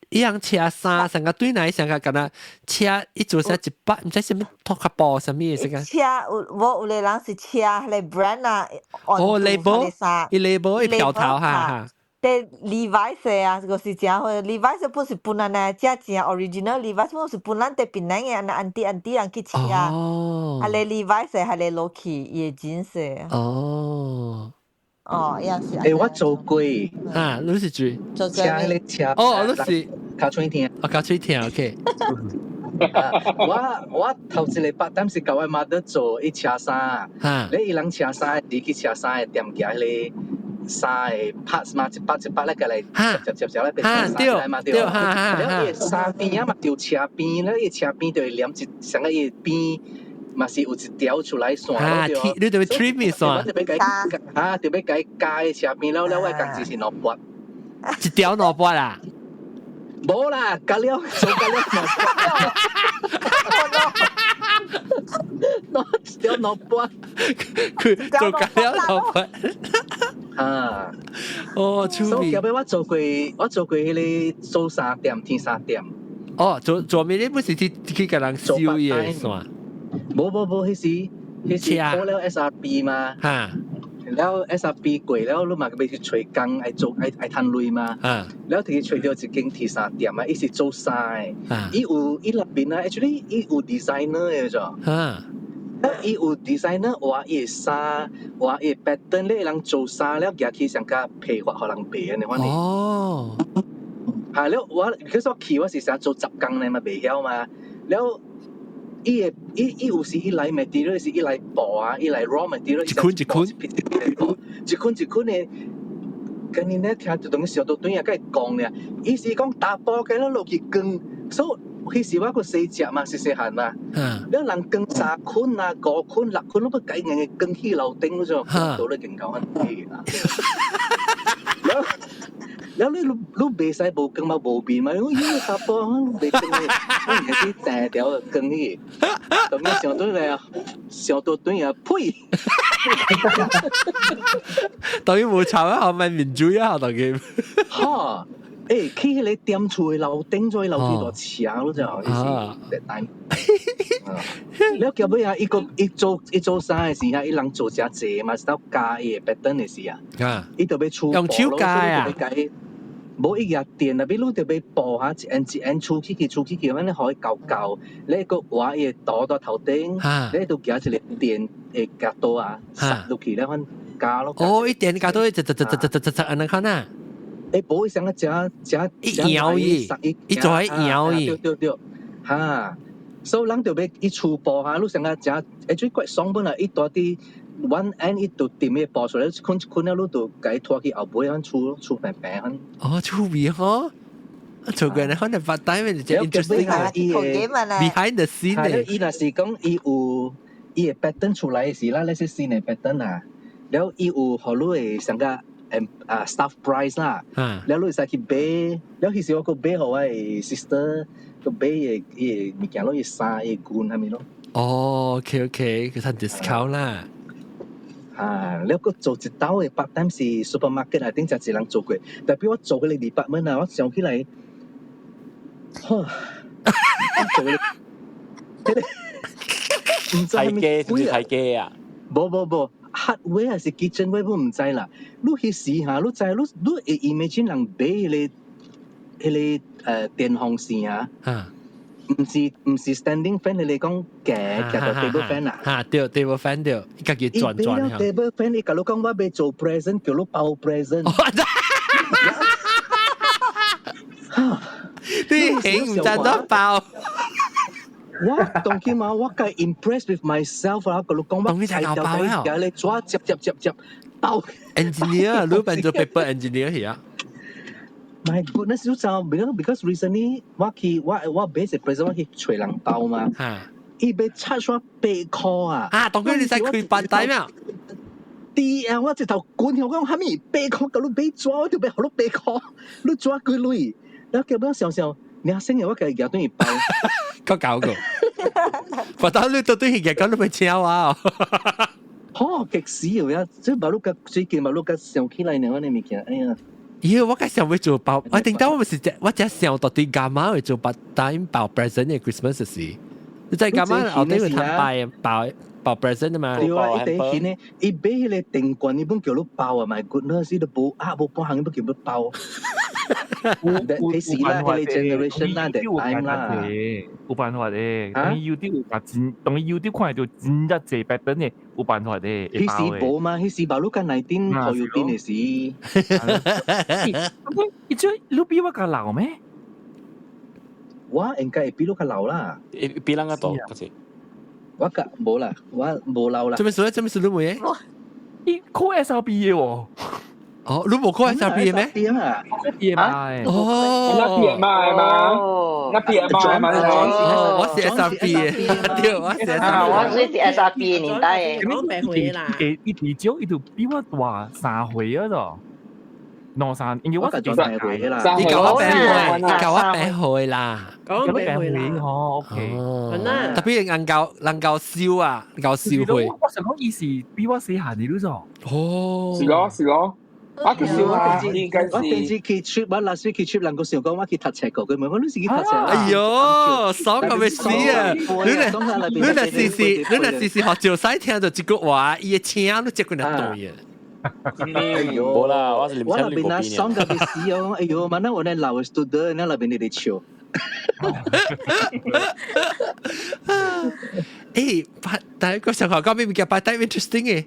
伊樣車衫，上個對來上個敢若車，伊做啥一百，毋知啥物托卡布啥物的，上個。車有無有個人是車彼個 brand 啊，哦，label，伊 label 伊標頭哈哈。對 Levi's 啊，個是誠好，Levi's 不是本來呢，正正 original Levi's 不是本來佇檳城的，按呢 auntie auntie 人去車，啊個 Levi's 係個落去伊的真色。哦。哦，樣是。欸，我做過。啊，你是做？做車咧車。哦，你是較喙聽。哦，較喙聽，OK。我頭一個 part time 是共我 mother 做伊車衫，你伊人車衫時去車衫的店行彼個衫的 parts 嘛，一百一百咧過來接接接咧變成衫來嘛對。了伊的衫邊啊嘛就車邊，了伊車邊就會連一上個伊邊。嘛是有一條出來線咯，你就欲 trim 線，我就欲共啊，就欲共加的車邊了了，我工資是200。一條200啦？無啦，加了做加了200，一條兩百，佢做加了200。啊，哦，所以後尾我做過，我做過彼个做衫店、天衫店。哦，做做咩？你不是去去共人修的線？無無無，彼時彼時過了 SRP 嘛，了 SRP 過了，你嘛欲去揣工，愛做愛愛趁鐳嘛，了去揣著一間鐵衫店啊，伊是做衫的，伊有伊內面啊，actually 伊有 designer 的咋，伊有 designer 畫伊的衫，畫伊的 pattern 咧，人做衫了，舉去上較批發予人賣按呢款。哦，係了，我其實我去我是想做10工咧嘛，袂曉嘛，了。伊會伊伊有時伊來 material 是伊來布啊，伊來 raw material，一捆一捆，一捆一捆的。今年咧聽就當上到對啊，佮伊講咧，伊是講打波嘅咧落去扛，所以彼時我閣細隻嘛，細細漢嘛，了人扛三捆啊、五捆、六捆，攏欲共伊硬扛去樓頂嗰種，到咧勁夠很氣啊！了了你你你袂使無扛嘛無變嘛，我因為查埔袂扛的，我硬是定條扛去，當我上到來上到對啊，呸！當然無吵啊，後面民主啊，當佢。哈！欸，去彼个店厝的樓頂做樓梯大斜咯，就意思。了後尾啊，伊個伊做伊做衫的時啊，伊人做誠濟嘛，是到加伊的 pattern 的時啊，伊就欲出用手加啊，無伊額電啊，比如就欲布哈，一按一按出去去出去去，按呢予伊厚厚，你閣畫伊的圖佇頭頂，你就舉一个電的鉸刀啊，插落去了，款加咯。哦，伊電鉸刀，一一一一一一一按呢款啊。欸，無伊啥個誠誠伊搖伊，伊做喺搖伊，對對對，哈，所以人就欲伊出布哈，你上個誠，欸，最怪爽本來伊蹛佇 one end 伊就掂個布出來，一捆一捆了，你就共伊拖去後尾，款出出平平款。哦，趣味吼！做過呢，可能發呆咪就 interesting 嘅。Behind the scene 嘅。伊若是講伊有伊的 pattern 出來時啦，那些新的 pattern 啊，了伊有予你會上個。啊 staff price 啦，了你會使去買，了彼時我閣買予我的 sister，閣買伊伊物件咯，伊衫伊軍啥物咯。哦，OK OK，佢趁 discount 啦。啊，了閣做一兜的 part time 是 supermarket 內頂誠濟人做過，tapi 我做彼个 department 啊，我想起來，呵，做彼个，毋知太機是毋是太機啊？無無無。hardware 還是 kitchenware 我毋知啦。你彼時哈，你知你你會 imagine 人買彼个彼个電風扇啊？毋是 standing fan，你講夾夾到 table fan 啊？哈，對 table fan 對，伊家己轉轉。伊 table fan，伊共你講我欲做 present，叫你包 present。你興毋知怎包？我當今嘛，我較 impressed with myself 啊！共你講我才條仔你抓接接接接包。 Engineer，你變做 paper engineer 去啊？ My goodness，你知，because recently 我去我我買一 present 我去揣人包嘛，伊欲 charge 我8箍啊！啊，當佢你使開班底咩？啲啊！我直頭管我講蝦米8箍，共你買紙，我就欲予你八箍，你紙幾鐳？然後結尾想想，你阿生我共伊舉轉去包。較搞過，我當你到對去講，你欲請我。吼，激死啊！這馬路甲最近馬路甲想起來呢，我呢物件，哎呀！咦，我梗想要做包，我頂到我是只，我只想到底幹嘛會做 part time 包 present 嘅 Christmas 時，你在幹嘛？後底會攤拜包包 present 嘛？對啊，伊第一呢，伊買彼個電棍，伊本叫你包啊，My goodness，伊都無啊，無半項，伊本叫你包。彼時啦，彼個 generation 啦，that time 啦，有辦法的。當伊 YouTube 有甲真，當伊 YouTube 看到真正濟 pattern 的，有辦法的。彼時無嘛，彼時馬路甲19好有邊的時。伊這你比我較老咩？我應該會比你較老啦。比人較大，嗰時。我較無啦，我無老啦。做咩事？做咩事？你冇嘢？伊考 SRP 的喎。哦，你無考 SRP 咩？ SRP 啊， P M I。哦，那 P M I 嘛，那 P M I 嘛，我是 SRP 對，我是 SRP。我是 SRP 年代的。講白歲啦。伊至少伊就比我大3歲啊，就兩三，因為我是3歲啦，你教我8歲，你教我八歲啦，講八歲啦，吼，OK。特別人教人教燒啊，教燒會。我想講伊是比我細漢啲咯，哦，是咯是咯。我其實我應該是我頂次去 trip，我 last week 去 trip，人個想講我去讀冊過，佢問我你是去讀冊？哎喲，爽到欲死啊！你你若試試，你若試試學照使聽到這句話，伊的聲你這個人對啊。哎喲，無啦，我是我那邊啊爽到欲死哦！哎喲，萬那我那老的 student，那邊你哋笑。誒，但係個上學講咩物件擺得 interesting 嘅？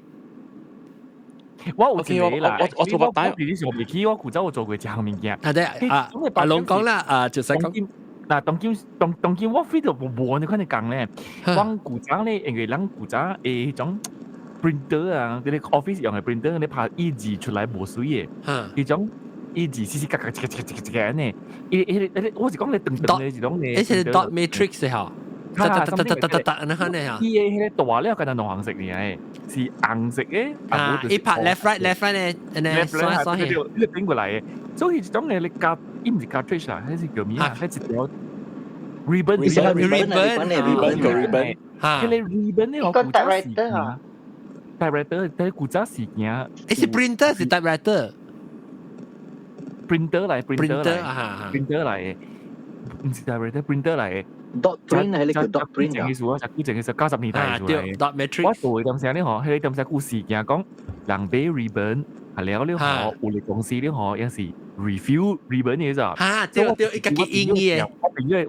我有一個啦，我做 part time，你是我未去，我古早我做過一項物件。啊對啊，阿龍講啦，啊就使講。嗱，當今當當今我 feel 到無你看你講咧，我古早咧，因為咱古早誒彼種 printer 啊，嗰啲 office 用的 printer，你拍印字出來無水的，彼種印字絲絲格格一個一個一個一個按呢，伊伊伊，我是講你長長的，是種咧。彼是 dot matrix 吼。噠噠噠噠噠噠噠，按呢啊！伊的彼個大了，敢若兩紅色爾，是紅色的。啊，伊拍 left right left right 咧，按呢刷刷去。你變過來的，所以一種的你加，伊毋是 cartridge 啦，彼是叫咩啊？彼一條 ribbon ribbon ribbon ribbon，彼個 ribbon 咧，我古早時件，typewriter，但古早時件，欸是 printer 是 typewriter？ printer 來，printer 來，printer 來，毋是 typewriter，printer 來。 dot print 係你叫 dot print 啊？意思啊，就古淨係90年代出來。 dot matrix。我做嘅點聲咧嗬，彼個點聲故事件講，人買 ribbon 係了了嗬，有啲公司咧嗬，有時 refill ribbon 嘅咋。嚇，對對，伊家己印嘅。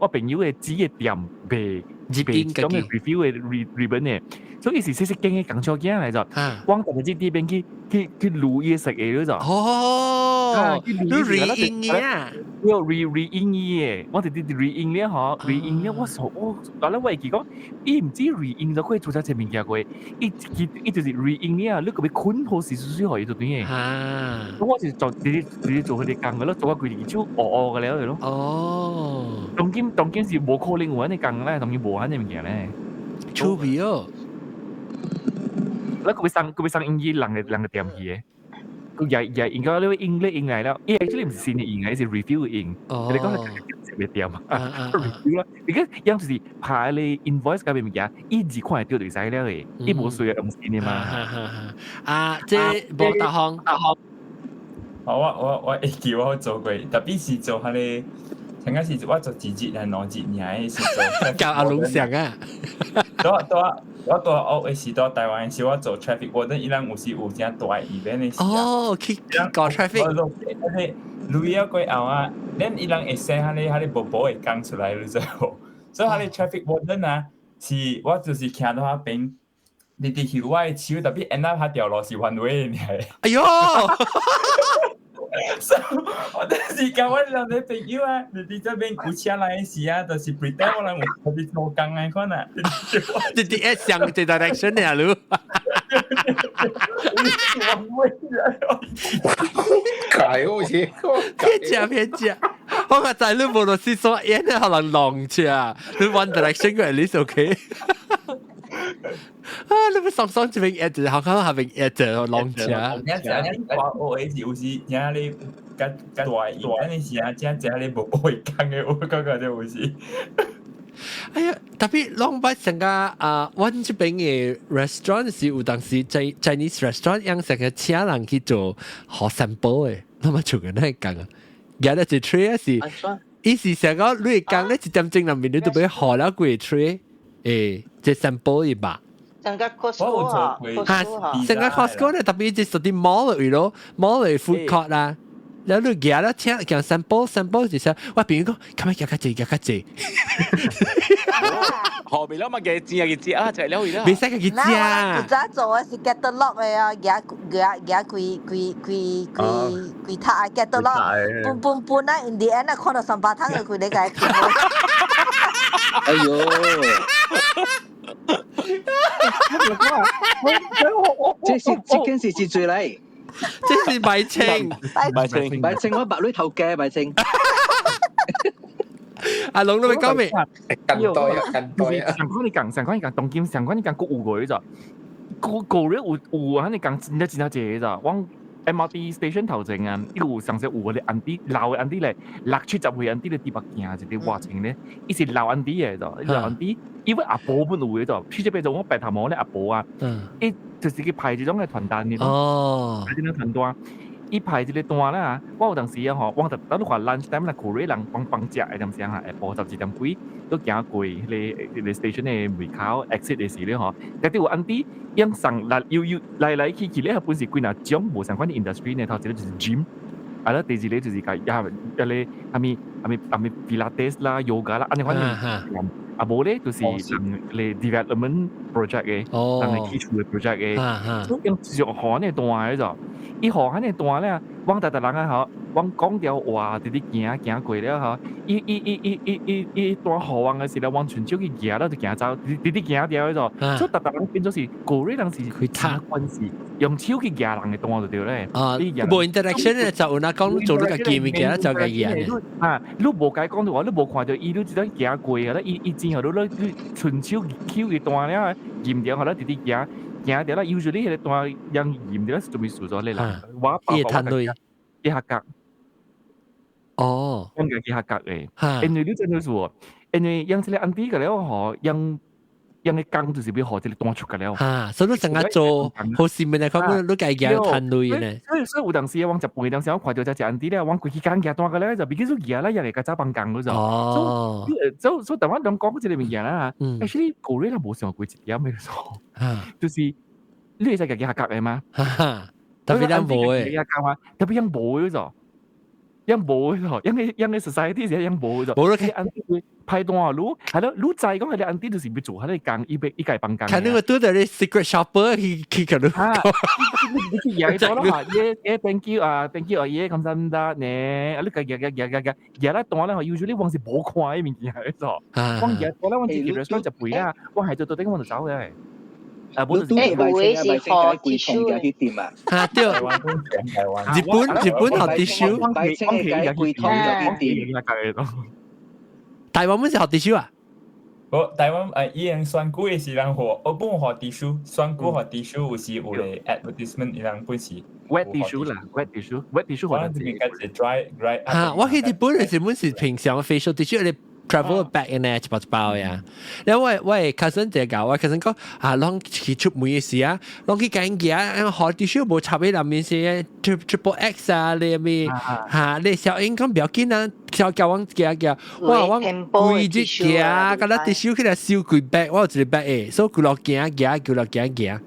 我朋友的紙的店賣賣種嘅 refill 的 ribbon 嘅，所以伊是細細間嘅工廠囝來咋。我特別這邊去去去錄伊食的了咋。哦，你 re 印嘅啊？我 re re 印伊嘅，我直直 re 印了嗬，re 印了我傻我，後來我會記講，伊毋止 re 印咗，佢做咗一物件過，伊伊伊就是 re 印了，你閣欲捆好時水水予伊就對嘅。啊！我是做直直直接做彼个工嘅咯，做到規隻手烏烏嘅了咯。哦。當今當今是無可能有按呢工咧，當今無按呢物件咧。趣味哦！你閣欲送閣欲送印伊人嘅人嘅店去嘅。佢也也應該你印咧印來了，伊 actually 毋是新的印，伊是 refill 印。你講係特別店啊，refill 啦。你講樣就是拍你 invoice 嗰邊物件，伊字看會到就使了嘅，伊無需要用新的嘛。啊，這無大方。我我我會記我做過，特別是做彼个，應該是我做一日還兩日爾的時做。教阿龍上啊！我我我蹛學的時，蹛台灣的時，我做 traffic，我等伊人有時有誠大 event 的時哦，去搞 traffic。我錄了過後啊，咱伊人會 send 彼个彼个無無會講出來，你知無？所以彼個 traffic warden 啊，是我就是徛佇彼邊，直直翕我的手，特別 end up 彼條路是 one way 爾。哎喲！所以我就是甲阮兩个朋友啊，直直這邊有車來的時啊，就是 pretend 我人有特別做工的款啊。直直一向這 direction 的啊，你。解好似騙食騙食，我較知你無論是說演的，可能浪車，你 one direction 個 at least OK。啊！你咪爽爽這邊一直，好看下邊一直浪車。我我是有時聽你較較大，但是啊，真正你無會講的，我感覺就有時。哎呀，特別攏捌成個啊，阮這邊的 restaurant 是有當時 Chinese restaurant 樣成個請人去做學 sample 的，那麼做個那講啊，而家一 tray 是，伊是成個你講咧一點鐘內面你都欲學了幾 tray，欸，這 sample 一吧。成個 Costco 啊，哈，成個 Costco 咧，特別是啲 mall 位咯，mall 的 food court 啦。然後你行了請行 sample sample 就是，我朋友講，今日行較濟，行較濟。後面了嘛嘅錢嘅食啊，就係了去啦。袂使家己食。那我早做的是 catalog 的啊，行行行規規規規規塔啊，catalog，搬搬搬啊，in the end 啊，看到三百湯就佢哋個。哎呦！這是這件事是最嚟。這是白青，白青，白青，我白女頭家白青。阿龍你咪講未？近代啊，近代啊。上款你講，上款你講，當今上款你講，國有個咋？個個咧有有啊，你講真正真正濟咋？往 MRT station 頭前啊，伊有上次有個 auntie 老的 auntie 咧，六七十歲 auntie 咧佇北行一個活穿咧，伊是老 auntie 的咋？老 auntie，因為阿婆本有的咋？去這邊就我白頭毛咧阿婆啊，伊就是去派這種的傳單的，派這種傳單。伊派這個單啦，我有當時啊吼，我就等你看 lunch time 啦，Korea 人幫幫食的點聲啊，下晡12點幾都行過彼個彼個 station 的門口 exit 的時咧吼，特別有 auntie 用送來又又來來去去咧，本是幾若種無相款的 industry 呢，頭一個就是 gym，啊啦，第二個就是個也一個啥物啥物啥物 Pilates 啦、yoga 啦，按呢款的。啊無咧，就是人咧 development project 的，人咧起厝的 project 的，所以用就是予呢單的咋，伊予呢單咧，阮逐逐人啊吼，阮講條話直直行行過了吼，伊伊伊伊伊伊伊單予阮的時咧，阮伸手去舉了就行走，直直行掉的咋，所以逐逐人變做是個人人是去查關係，用手去舉人的單就對咧。啊，無 interaction 咧，就有那講做你家己物件，就家己嘅。啊，你無解講的話，你無看到伊，你只當行過啊，伊伊之後你你伸手抾伊單了，驗掉，予你直直行行掉啦。usually 彼個單用驗掉是做咩事咗咧啦？我伊會趁鐳，伊合格。應該去合格的，因為你真係說，因為用這個 auntie 個了吼，用用的工就是欲予這個單出個了。哈，所以你成日做好市民來講，你家己趁鐳呢？所以有當時我食飯當時我看到這隻 auntie 咧，我規去工舉單個咧，就比起說舉啦，人會較早放工嗰陣。所以台灣人講這個物件啦，actually 個人無想過一點的數，就是你會使家己合格的嗎？特別咱無的，特別樣無的咗。樣無的，樣個樣個 society 是樣無的。無咯， auntie 派單你係咯，你知講彼個 auntie 就是欲做彼個工，伊欲伊家幫工。看你個拄著你 secret shopper 去去佮你講，你去舉咗咯嚇，耶耶 thank you 啊，thank you 啊，耶感謝呢，啊你家舉舉舉舉舉舉來單咧，usually 我是無看彼物件的咗，我舉單咧，我直接 restaurant 食飯啊，我係做到頂我就走嘅。啊，無就是欸，有的是予 tissue 去店啊！啊對，日本日本予 tissue，白青嘅規桶去店。台灣本是予 tissue 啊？我台灣伊人選舉的時人予，我本予 tissue，選舉予 tissue 有時有個 advertisement 伊人本是 wet tissue 啦，wet tissue，wet tissue 可能這邊較是 dry dry。嚇！我去日本的時本是平常 facial tissue 你 travel bag 呢，一包一包呀。然後我我 cousin 就教我 cousin 講啊，攏去出門的時啊，攏去揀嘢，予 tissue 無插喺內面是 triple X 啊，你咩嚇？你小英講不要緊啊，叫叫我行行，哇！我規日行，敢若 tissue 起來收幾 bag，我有一個 bag 的，所以規路行行，規路行行。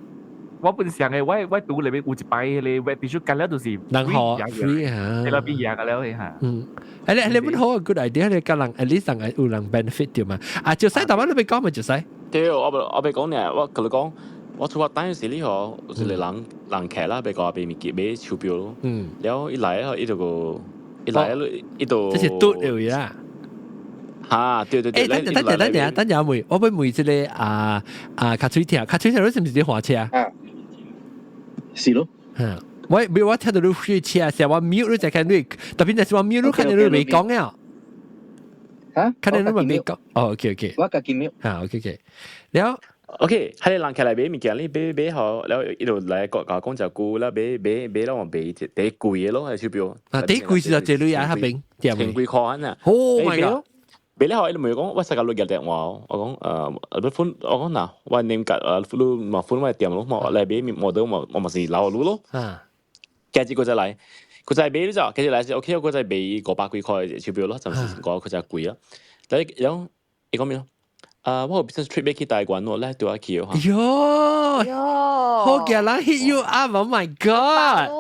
我本上嘅，我我拄裏面有一擺彼個 wet tissue，干了就是人予 free 嚇，喺那邊贏個了嚇。嗯，誒你你本好 good idea，你教人 at least 人有人 benefit 對嘛？啊，就使台灣你欲講咪就使。對，我我欲講呢，我佮你講，我出發單時呢嗬，有一個人人客啦，欲講買物件買手錶咯。了伊來嗬，伊就個伊來伊就這是拄了呀。嚇，對對對。誒，等陣等陣等陣等陣問，我欲問這個啊啊卡喙聽，卡喙聽你是毋是佇駛車？啊，是咯。嗯，我我聽到你開車，時我 mute 你就看你，特別是我 mute 你看到你未講了。嚇？看到你未講？哦，OK OK。我家己 mute。嚇，OK OK。了 OK，彼個人起來買物件，你買買好，了伊就來講共我講一句，了買買買了我買一第貴的咯，彼手錶。啊，第貴是就這類啊，彼邊，千幾箍啊。 Oh my god！俾你後，你咪講我世界錄入電話，我講你 phone 我講嗱，我 name 格你嘛 phone 我店咯，我嚟俾我都我我咪是老路咯。加住佢就嚟，佢就係俾咗，佢就嚟是 OK，佢就係俾500幾塊手錶咯，暫時講佢就貴啦。但係然後你講咩咯？啊，我有 business trip 去台灣喎，咧對我去嚇。喲，好嘅啦，hit you up，oh my god！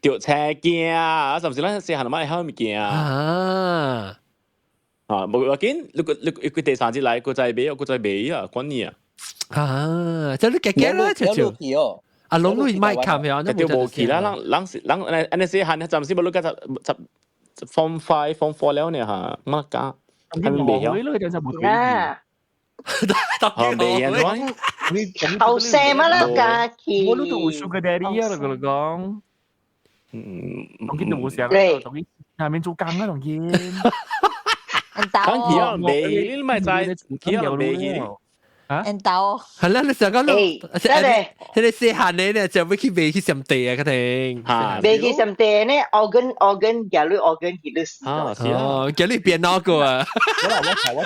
掉車鏡啊，甚至咱細漢媽會曉物件啊。啊，無要緊，你個你佢第三節來，佢再買，佢再買啊，管你啊。啊，就你夾夾啦，就就。啊，攏你買卡呀？就無去啦，人人是人按呢細漢，暫時無你個十十 form 5 form 4 了呢嚇，乜家還未曉。啊！未曉。後生乜啦，家己。我都有 sugar daddy 啊，我講。嗯，當見都冇聲，當見下面做工啊，當見。講起啊，未你咪知，起啊未去。啊？因兜。係啦，你成個你，真係，你細漢你咧就要去賣去上地啊，佢哋。賣去上地呢？Organ organ，假如 organ 佢都死。啊，是啊。叫你變哪個啊？我我我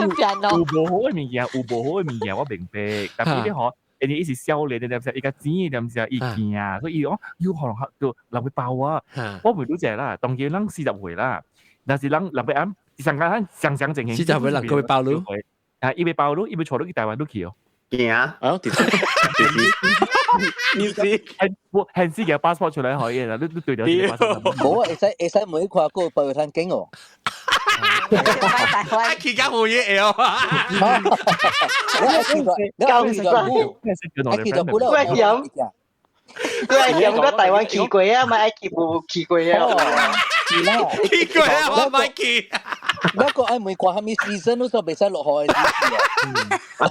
就有無好嘅物件，有無好嘅物件，我明白。但係你嗬，人哋伊是少年，你知唔知？伊較錢，你知唔知？伊驚，所以伊講有可能就人會包我。我袂拄只啦，當然咱40歲啦，但是咱人要按上間上上正40歲人佢會包你。啊！伊欲包你，伊欲帶你去台灣你去哦。驚啊！直接直接，你是我現時嘅 passport 出來可以啦，你你對咗passport。冇啊，會使會使每看過白炭景哦。啊，去甲冇嘢哦。你去過，你去過，我係佢係用個台灣去過啊，咪愛去無去過啊。去過啊，我咪去。那個愛每看蝦米 season 都說袂使落雨的時啊。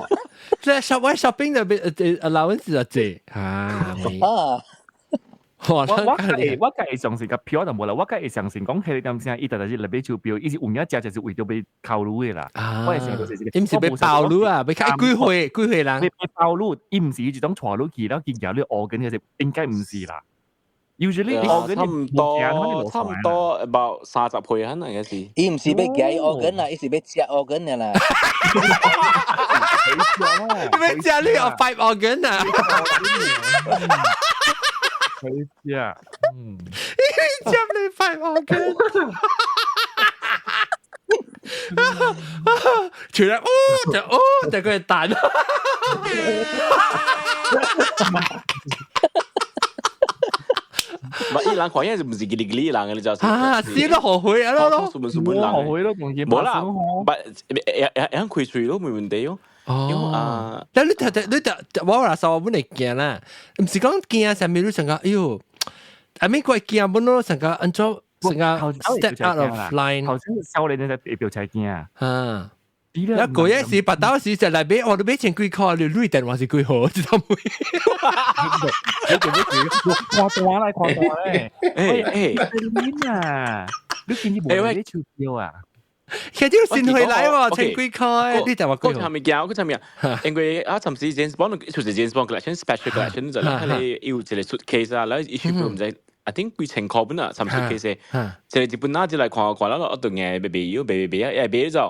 即係 shop shopping 就 allowance 就濟啊。啊。我我會相信個票就無啦，我會相信講彼個點聲，伊特別是來買手錶，伊是有影食就是為著欲剾女的啦。我會相信就是伊毋是欲包女啊，欲看幾歲幾歲人？欲包女，伊毋是一種帶女去，然後見你學緊嘅是應該毋是啦。Usually 差唔多，差唔多 about 30歲可能嘅是。伊毋是欲夾organ 啦，伊是欲食 organ 嘅啦。欲食你個 pipe organ 啊！佢食，嗯，食你 pipe organ。除了哦就哦就佢彈。唔係伊人看嘢是唔是吉哩吉哩人嘅，你就啊，死都後悔啊咯咯，數本數本人，後悔咯，仲冇啦，唔會會會開喙咯，沒問題哦。哦，但你睇睇你睇，我話實我本嚟驚啦，唔是講驚啥物，你成個哎喲，阿咪過驚本咯，成個按照成個 step out of line。頭先少年你就表才驚啊。一個月是白刀時就來買，我都買千幾塊，你鐳電話是幾好，知道冇？你做咩事？誇大啦，誇大咧！誒誒，啊！你見你冇你手錶啊？其實先回來喎，千幾塊，你電話幾好？我係咪驚？我係咪啊？因為啊，暫時 James Bond 出是 James Bond collection special collection 就係你有一個 suitcase 啊，然後伊手錶唔知。I think 幾千塊本啊，三 suitcase，一個日本仔就來看看，然後我頓嘅買買買買買啊，一買咗，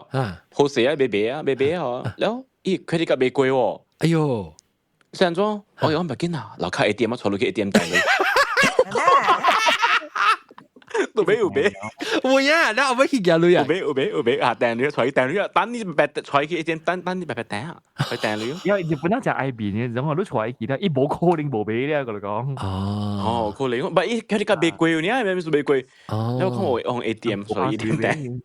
好勢啊，買買啊，買買吼，然後伊 credit 卡買過喎，哎喲，是按怎？我講唔緊啊，樓卡 ATM 我坐落去 ATM 訂你，都買有買，有呀，那我去寄鐳啊，有買有買有買啊，訂你坐去訂你啊，等你白坐去 ATM 等等你白白訂啊，去訂你。因為日本仔就愛面嘅，然後你坐去其他，伊無可能無買咧，我嚟講。哦，可能，唔係伊 credit 卡買貴，你啊咩咩買貴？哦，我講我用 ATM 所以 ATM 訂。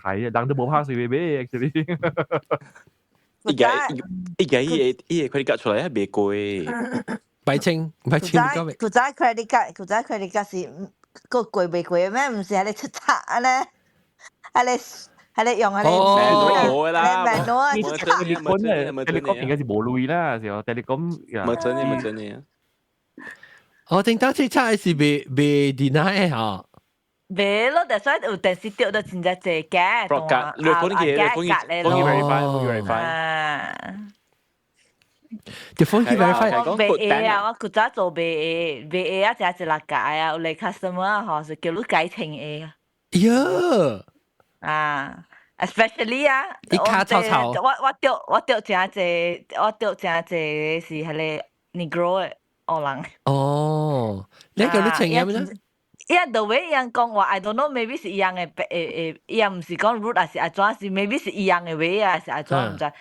係啊，人都無拍水買，actually。伊個伊個伊個伊個 credit 卡出來啊，袂貴。白清白清，古早 credit card，古早 credit card 是個貴袂貴咩？毋是喺你出冊啊咧，喺你喺你用喺你哦，啦，冇啊，你講咧，你講應該是無鐳啦，是哦，但你講，冇真嘅，冇真嘅。我聽到這冊是袂袂 deny 嚇。袂咯，但所以有電視掉到真正濟嘅，你講嘅，你講嘅，講嘅 verify，verify。就 phone 去 verify。我袂會啊，我古早做袂會，袂會啊，食一六屆啊，有嚟 customer 啊，吼是叫你改成會啊。喲。啊， ，especially 啊，伊跤臭臭。我著誠濟是彼个 Negro 的黑人。哦，你叫你穿啥物呢？伊 the way 伊講話，I don't know maybe 是伊樣的伊毋是講 rude 還是按怎，是 maybe 是伊樣的話啊，是按怎毋知。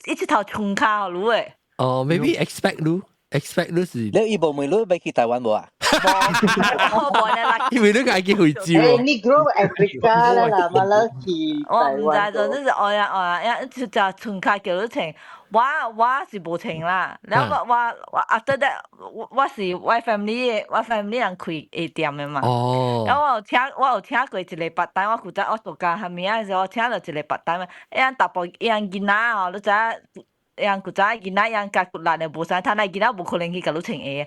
伊這頭穿跤予你的。哦，maybe expect 你，expect 你是。你伊無問你欲去台灣無啊？無呢。因為你家己回招。誒，Negro Africa 啦啦，馬來去我毋知，總之是愛啊愛啊，一就穿跤叫你穿。我是無穿啦，然後我 after that 我是我 family 的，我 family 人開下店的嘛。然後我有請過一個 part time，我負責我做工啥物啊時候，我請著一個 part time，伊人淡薄伊人囡仔哦，你知影？伊人古早囡仔，伊人較骨力的無啥，他那囡仔無可能去共你穿鞋。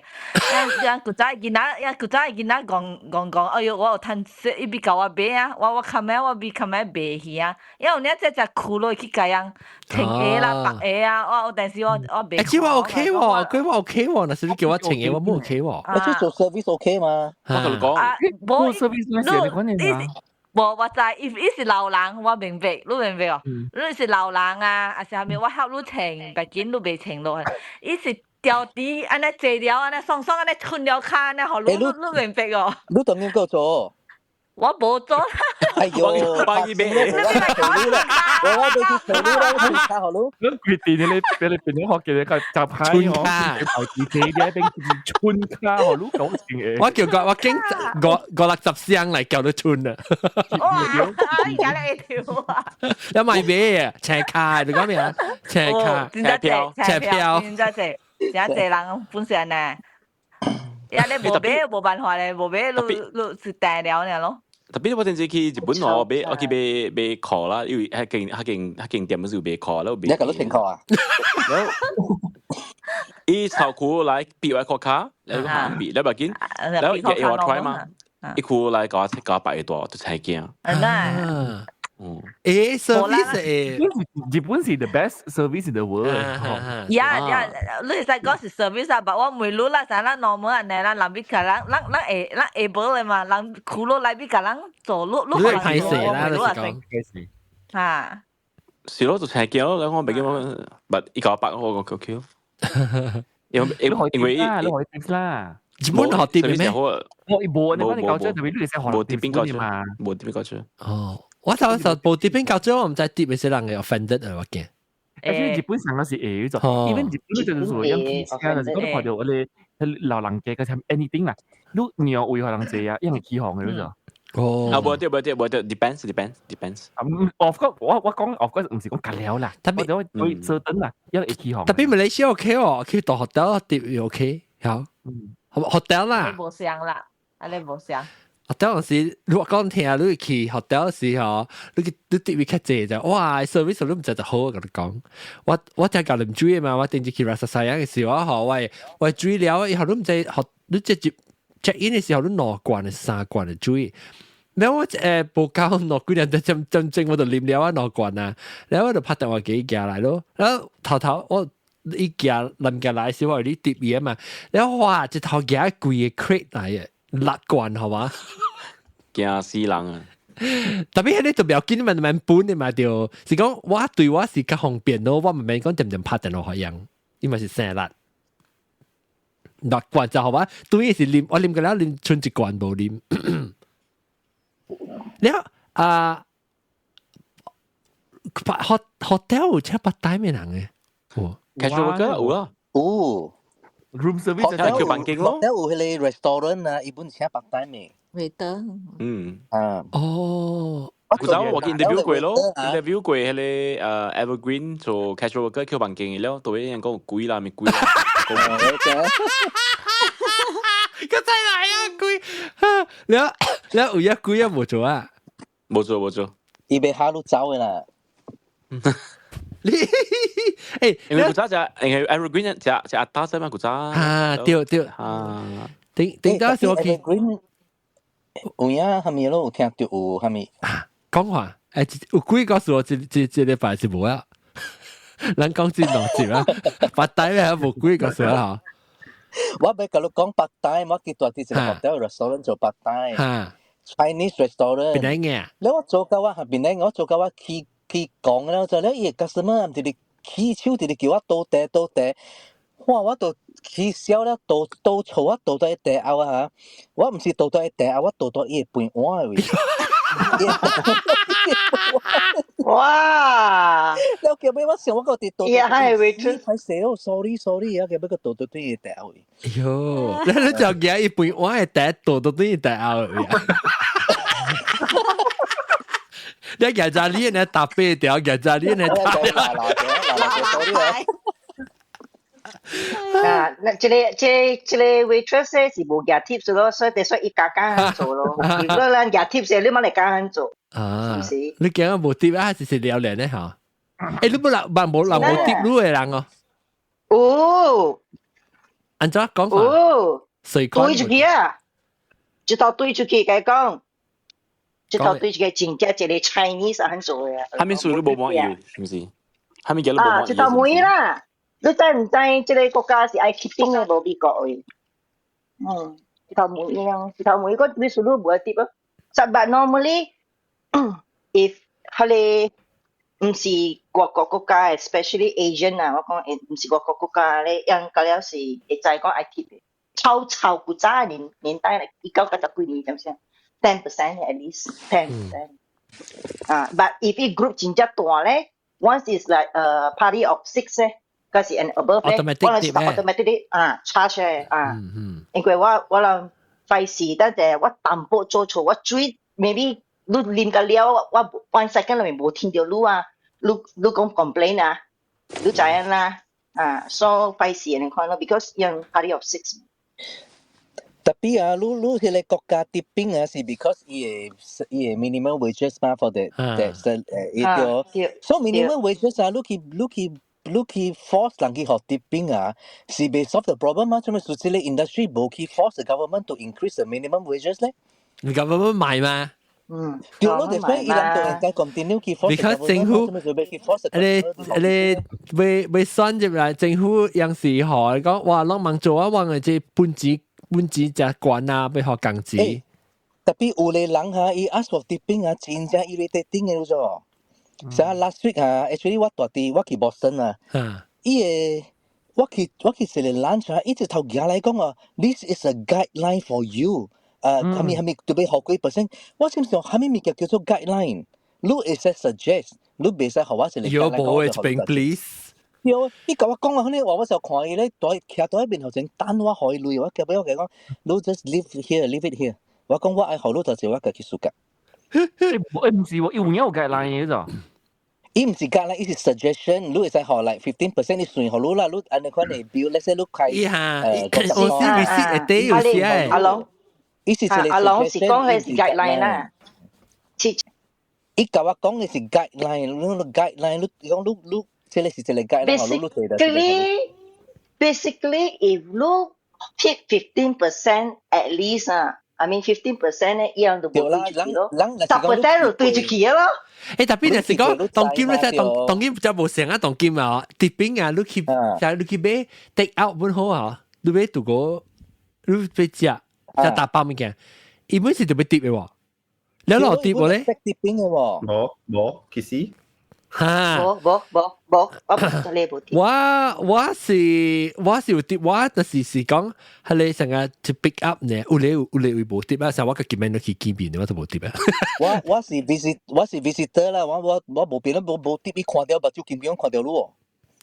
伊人古早囡仔，伊人古早囡仔戇戇戇，哎喲，我有趁伊欲共我買啊，我較尾我比較尾賣去啊，因為你這隻褲落去共人穿鞋啦、白鞋啊，我有陣時我賣。欸，這我 OK 喎，佢我 OK 喎，若是你叫我穿鞋，我無 OK 喎。你做 service OK 嘛？我共你講，無 service 你無，我知，伊是老人，我明白，你明白哦？你是老人啊，抑是啥物？我翕你穿，別緊你袂穿落去。伊是調佇按呢坐了，按呢爽爽按呢伸了跤按呢，予你你明白哦？你當然夠做。我無做。哎呦，幫伊買，你啦，我欲去揣你啦，我去卡予你。你決定你俾你變咗學嘅個集牌哦，排自己嘅變春卡予你講成嘅。我叫個我經五五六十箱嚟叫你春啊！哇！而家你會跳啊！有賣咩啊？斜卡你講咩啊？斜卡、斜票、斜票，真濟，真濟人本身呢。呀，你無買無辦法咧，無買你你是訂了爾咯。特別我陣時去日本我買我去買買褲啦，因為彼間店是有賣褲啦，你共你穿褲啊？伊頭褲來比我褲跤，你講比，你無緊，然後伊會我 try 嘛，伊褲來共我擺大，就才驚。啊，嗯，誒，service 誒，日本是 the best service in the world。 Yeah，你會使講是 service 啊，但我問你啦，啥咱 normal 按呢，咱人欲共人，咱會咱 able 的嘛，人苦落來欲共人做，你你歹勢啦，你是講。啊，是咯，就才驚咯，我袂記我，但伊共我擺我講 OK。因為你可以 tips 啦。日本學啲咩？我無你幫你搞出，特別你識學無啲邊搞出嘛？無啲邊搞出。哦。我頭先無啲邊搞出，我毋知啲咩人會 offended 啊！我驚。而且日本上個是會做，even 日本就是說用汽車，就是講看到我哋老人家個 anything 啦，你讓位予人坐啊，因為起哄嘅嗰種。哦，啊，無對無對無對，depends depends depends。 Of course，我講 of course 毋是講夾了啦，特別我會坐等啦，因為會起哄。特別馬來西亞 OK 哦，去到 hotel 啲 OK，好，hotel 啦。你無相啦，啊你無相。 hotel 時，如果講聽你去 hotel 時候，你去你特別較濟就，哇，service 你毋知就好，我共你講。我聽教啉水嘛，我頂次去 Rasa Sayang 嘅時候，我水了以後你毋知學，你直接 check in 嘅時候，你兩罐三罐的水。然後我無夠兩幾年真真正我就啉了啊兩罐啊，然後我就拍電話給伊寄來咯。然後頭頭我伊寄臨寄來時，我有你貼伊啊嘛，然後哇，一頭寄規个 crate 來嘅。六罐係嘛？驚死人啊！特別係你就不要緊，慢慢搬的嘛，就是講我對我是較方便咯，我毋免講點點拍電話予人，因為是生力。六罐就好嘛，對是啉，我啉個了啉剩一罐無啉。了啊，hotel 有請 part time 的人嘅，哦，casual worker 有啊，有。 room service 就叫房間咯。 hotel 有彼个 restaurant 啊，伊本請 part time 的。 waiter。啊。哦。古早我去 interview 過咯，interview 過彼個Evergreen 做 casual worker 叫房間的了，對人講貴啦，咪貴啦。佢真係啊貴，了了有一貴啊無做啊？無做無做。伊欲嚇你走的啦。你誒，因為古早食，因為 Evergreen 食食阿達仔嘛，古早。啊，對對。啊。頂頂當時我去。 Evergreen 有影啥物咯？有聽著有啥物？講話誒，有幾個數這這這禮拜是無啊？咱講真兩集啊，part time 咧無幾個數啊？我欲共你講 part time，我記住佇一個 hotel restaurant 做 part time。Chinese restaurant。邊個嘅？你我做到我下邊咧，我做到我去去講了就了，伊個 customer 毋是起手直直叫我倒茶倒茶，哇！我就起痟了，倒倒錯我倒到伊茶後啊！我毋是倒到伊茶後，我倒到伊的飯碗的位。哇！了後尾我想我個佇倒，伊係 waitress 歹勢哦，sorry sorry 啊，後尾個倒到對伊茶後位。喲，你就驚伊飯碗的茶倒到對伊茶後位啊！你夾在你呢搭八條，夾在你呢搭。啊，那這個這個這個 waitress 咧是無夾 tips 咯，所以得說伊加加做咯。如果咱夾 tips，你冇來加做。啊，是唔是？你驚無 tip 啊？是是了然的嚇。欸，你無人無人無 tip 你的人哦。有。按怎講法？有。誰講？對出去啊！一頭對出去，共講。一頭對出去，真正一個 Chinese 很做的。蝦米數都無滿意，是毋是？蝦米嘢都無滿意。啊，一頭妹啦！你知毋知這個國家是愛 tipping 的，無美國的？嗯，一頭妹啊，一頭妹個你數你無愛 tip 咯。But normally if 彼個毋是外國國家，especially Asian 啊，我講毋是外國國家咧，樣個了是會知講愛 tip 的。超超古早年年代咧，1990幾年點先？10% at least 10%。啊，but if 伊 group 真正大咧，once is like a party of six 咧。嗰是 and above 咧，我人是 automatically 啊 charge 嘅啊，因為我我人費事，等陣我淡薄做錯，我水 maybe 你啉個了，我 one second 裏面無聽到你啊，你你講 complain 啊，你知影啦，啊，所以費事你看咯，because 用 party of six。 Tapi 啊，你你彼個國家 tipping 啊，是 because 伊個伊個 minimum wages 嘛，for the the 伊對，so minimum wages 啊，你去你去你去 force 人去學 tipping 啊，是袂 solve the problem 嘛？做咩事這個 industry 無去 force the government to increase the minimum wages 咧？你 government 買嘛？嗯，對咯，就所以伊人就應該 continue 去 force because 政府你你未未選入來，政府有時學講哇，攏茫做啊，我嘅這本錢本錢誠懸啊，欲予工資。 Tapi 有个人哈，伊 ask for tipping 啊，真正 irritating 嘅咗。像 last week 啊，actually 我蹛佇我去 Boston 啊，伊個我去我去食個 lunch 啊，伊一頭行來講啊，this is a guideline for you。誒，蝦米蝦米特別學幾 percent，我心想蝦米物件叫做 guideline？你會使 suggest，你袂使予我一個有無嘅這邊 please？對，伊共我講啊，可能話我就看伊咧，蹛徛佇面頭前等我予伊鐳，我後尾我共伊講，你 just leave here，leave it here。我講我愛予你就是我家己輸甲。欸，毋是喎，伊有影有 guideline 嘅咋？伊毋是 guideline，伊是 suggestion，你會使予 like 15%，你算予你啦，你按呢款的 bill，let's say 你開伊哈，我是 receipt 會底有時阿龍，伊是一個阿龍是講係是 guideline 啦。伊共我講的是 guideline，你 guideline，你講你你，這個是一個 guideline，你你提的。 Basically, basically, if you tip 15% at least 啊，I mean 15% 咧，一樣都無對出去咯。10% 就對出去咯。欸，tapi 若是講當今你知當當今就無成啊，當今啊，tipping 啊，你去就你去買 take out 本好啊，你買拄個你買食食打包物件，伊本是就欲 tip 的喎，你落 tip 無咧？tipping 的喎。無無，其實。哈！無無無無，我唔得你無 tip。我我是我是有 tip，我就是是講，係你成日去 pick up 呢，有咧有咧會無 tip 啊，像我個見面都去見面，我都無 tip 啊。我我是 visit 我是 visitor 啦，我我我無變啦，無無 tip 伊看到目睭金金看到你哦。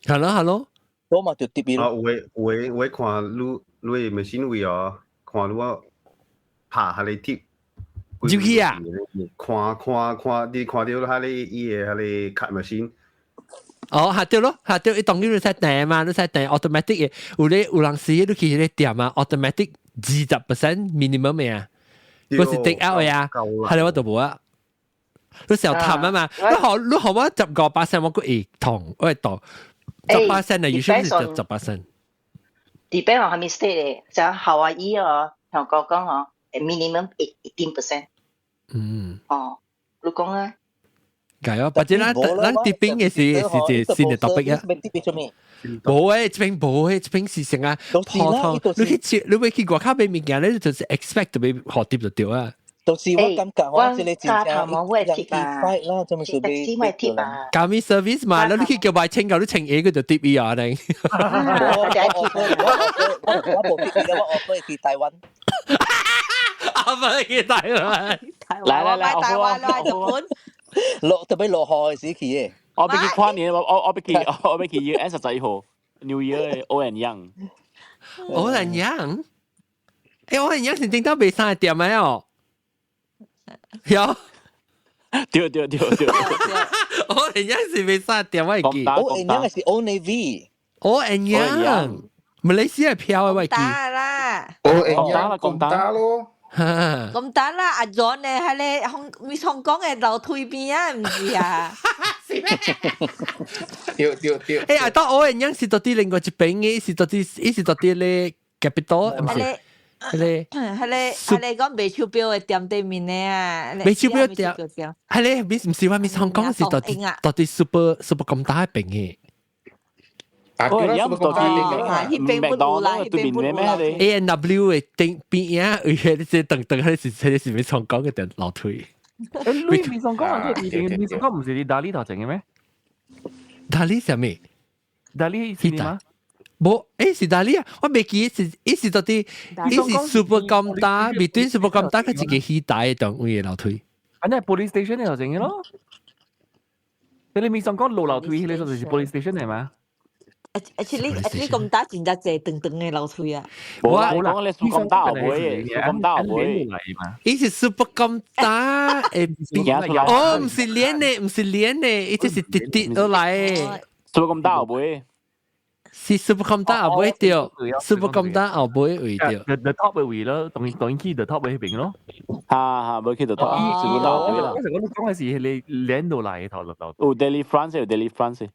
係咯係咯，我嘛就 tip 伊。啊，有的有的有的看你你 machine 位哦，看你我拍下你 tip。入去啊！看看看，你看到彼個伊個彼個 card machine。哦，係對咯，係對，伊當然你使訂嘛，你使訂 automatic 嘅，有咧有人時你去彼個店啊，automatic 20% minimum 嘅啊，嗰是 take out 嘅啊，係我就無啊。你成日談啊嘛，你學你學我15%，我閣會同，我會當18% 啊，有時是18%。 Depend on 蝦米 state 咧，像夏威夷哦，同我講哦，minimum 18%。哦，你講啊？係啊，或者咱咱 tipping 嘅是是是新嘅 topic 啊。無誒，這邊無誒，這邊是成啊普通。你去食，你欲去外口買物件，你就是 expect 欲予 tip 就對啊。到時我感覺我這個真正人去 fight 啦，做咩事俾俾貼啊？咖咪 service 嘛，你去叫賣清夠，你清嘢佢就貼伊啊你。我我我無貼伊，我我去台灣。阿媽去台灣，來來來，我台灣啦，日本。落特別落雨時去嘅。我欲去跨年，我欲去 year end 11號 New Year Old and Young。 Old and Young，欸，Old and Young 是頂到賣衫店的哦。有。對對對對。 Old and Young 是賣衫店，我會記。 Old and Young 是 Old Navy。 Old and Young，馬來西亞票的我會記。打啦。 Old and Young 咁打咯。咁打啦，阿 John 咧，喺你香咪香港嘅樓梯邊啊，唔是啊？是咩？對對對。欸，啊，當 Old and Young 是到底另外一邊嘅，是到底，伊是到底咧 capital，唔是？迄個，彼個講賣手錶的店對面的啊，賣手錶店，彼個毋是話咪香港是到底到底 super super 咁大邊嘅。啊，對啦，super 咁大邊嘅，彼邊不有啦，彼邊不有啦。 A and W 的頂邊啊，有迄個等等，彼個是咪香港嘅店樓梯？欸，你咪香港啊？你咪香港唔是你 Darlie 頭前嘅咩？Darlie 啥物？Darlie 是嗎？無，欸是 Darlie 啊！我袂記是，伊是到底，伊是 Super 咁大，between Super 咁大，佢一個戲台的單位的樓梯。啊，那 police station 頭前嘅咯。你咪想講落樓梯，彼個就是 police station 嚟嘛？而且你咁大真正濟長長的樓梯啊！我講你數咁大後尾，數咁大後尾。伊是 Super 咁大，會變哦，唔是連的，唔是連的，伊這是直直落來的。 Super 咁大後尾。是 Super 咁大後尾對，Super 咁大後尾位對。 The top 嘅位咯，當當然去 the top 嘅彼邊咯。哈哈，無去 the top，Super 大後尾啦。我成日都講嘅是你連落來嘅頭頭。有 Delifrance，有 Delifrance。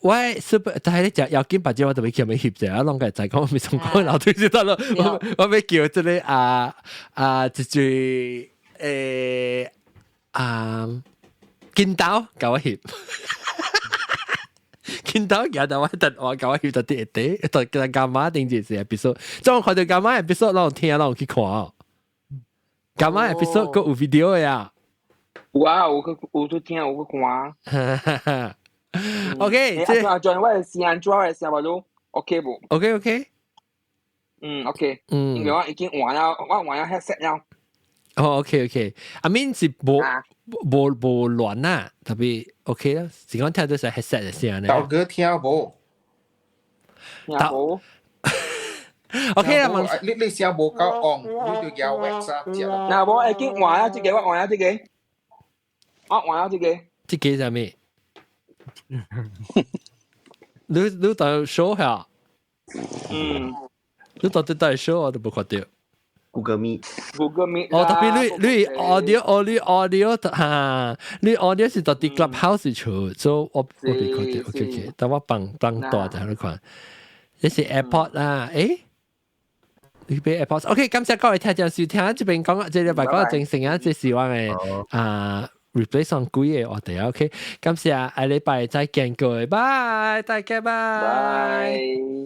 我 super，但係你食要緊，把這我特別叫咩翕者，我攏個在講，未從講樓梯就得咯。我欲叫這個啊啊，一句啊，金刀共我翕。見到有但我等我共我翕到啲一啲，到叫阿媽定住是 episode，即我看到阿媽 episode，攏聽攏去看。阿媽 episode 閣有 video 的啊。有啊，有去有去聽，有去看。 OK，這阿 John，我的聲安怎？我的聲無都 OK 無？OK。嗯，OK。因為我已經換了，我換了 headset 了。哦，OK，I mean 是無無無亂啊，特別 OK 啦，是講聽到是 headset 的聲呢。大哥聽無？聽無。 OK 啦，你聲無夠昂，你就搖 WhatsApp 只。若無已經換了這個，我換了這個，我換了這個。這個啥物？你到 show 下？嗯。你到底帶 show 我都無看到。 Google Meet。 Google Meet。哦，特別你 audio 你 audio 哈，你 audio 是到佇 Clubhouse 出，所以我未看到。OK，等我放放大就你看。這是 AirPod 啦，欸？你俾 AirPods。OK，感謝各位聽眾收聽，這邊講，這禮拜講正成啊，這是我的啊 replace 上幾個話題 OK，感謝下禮拜再見各位，拜，大家拜，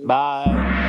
拜。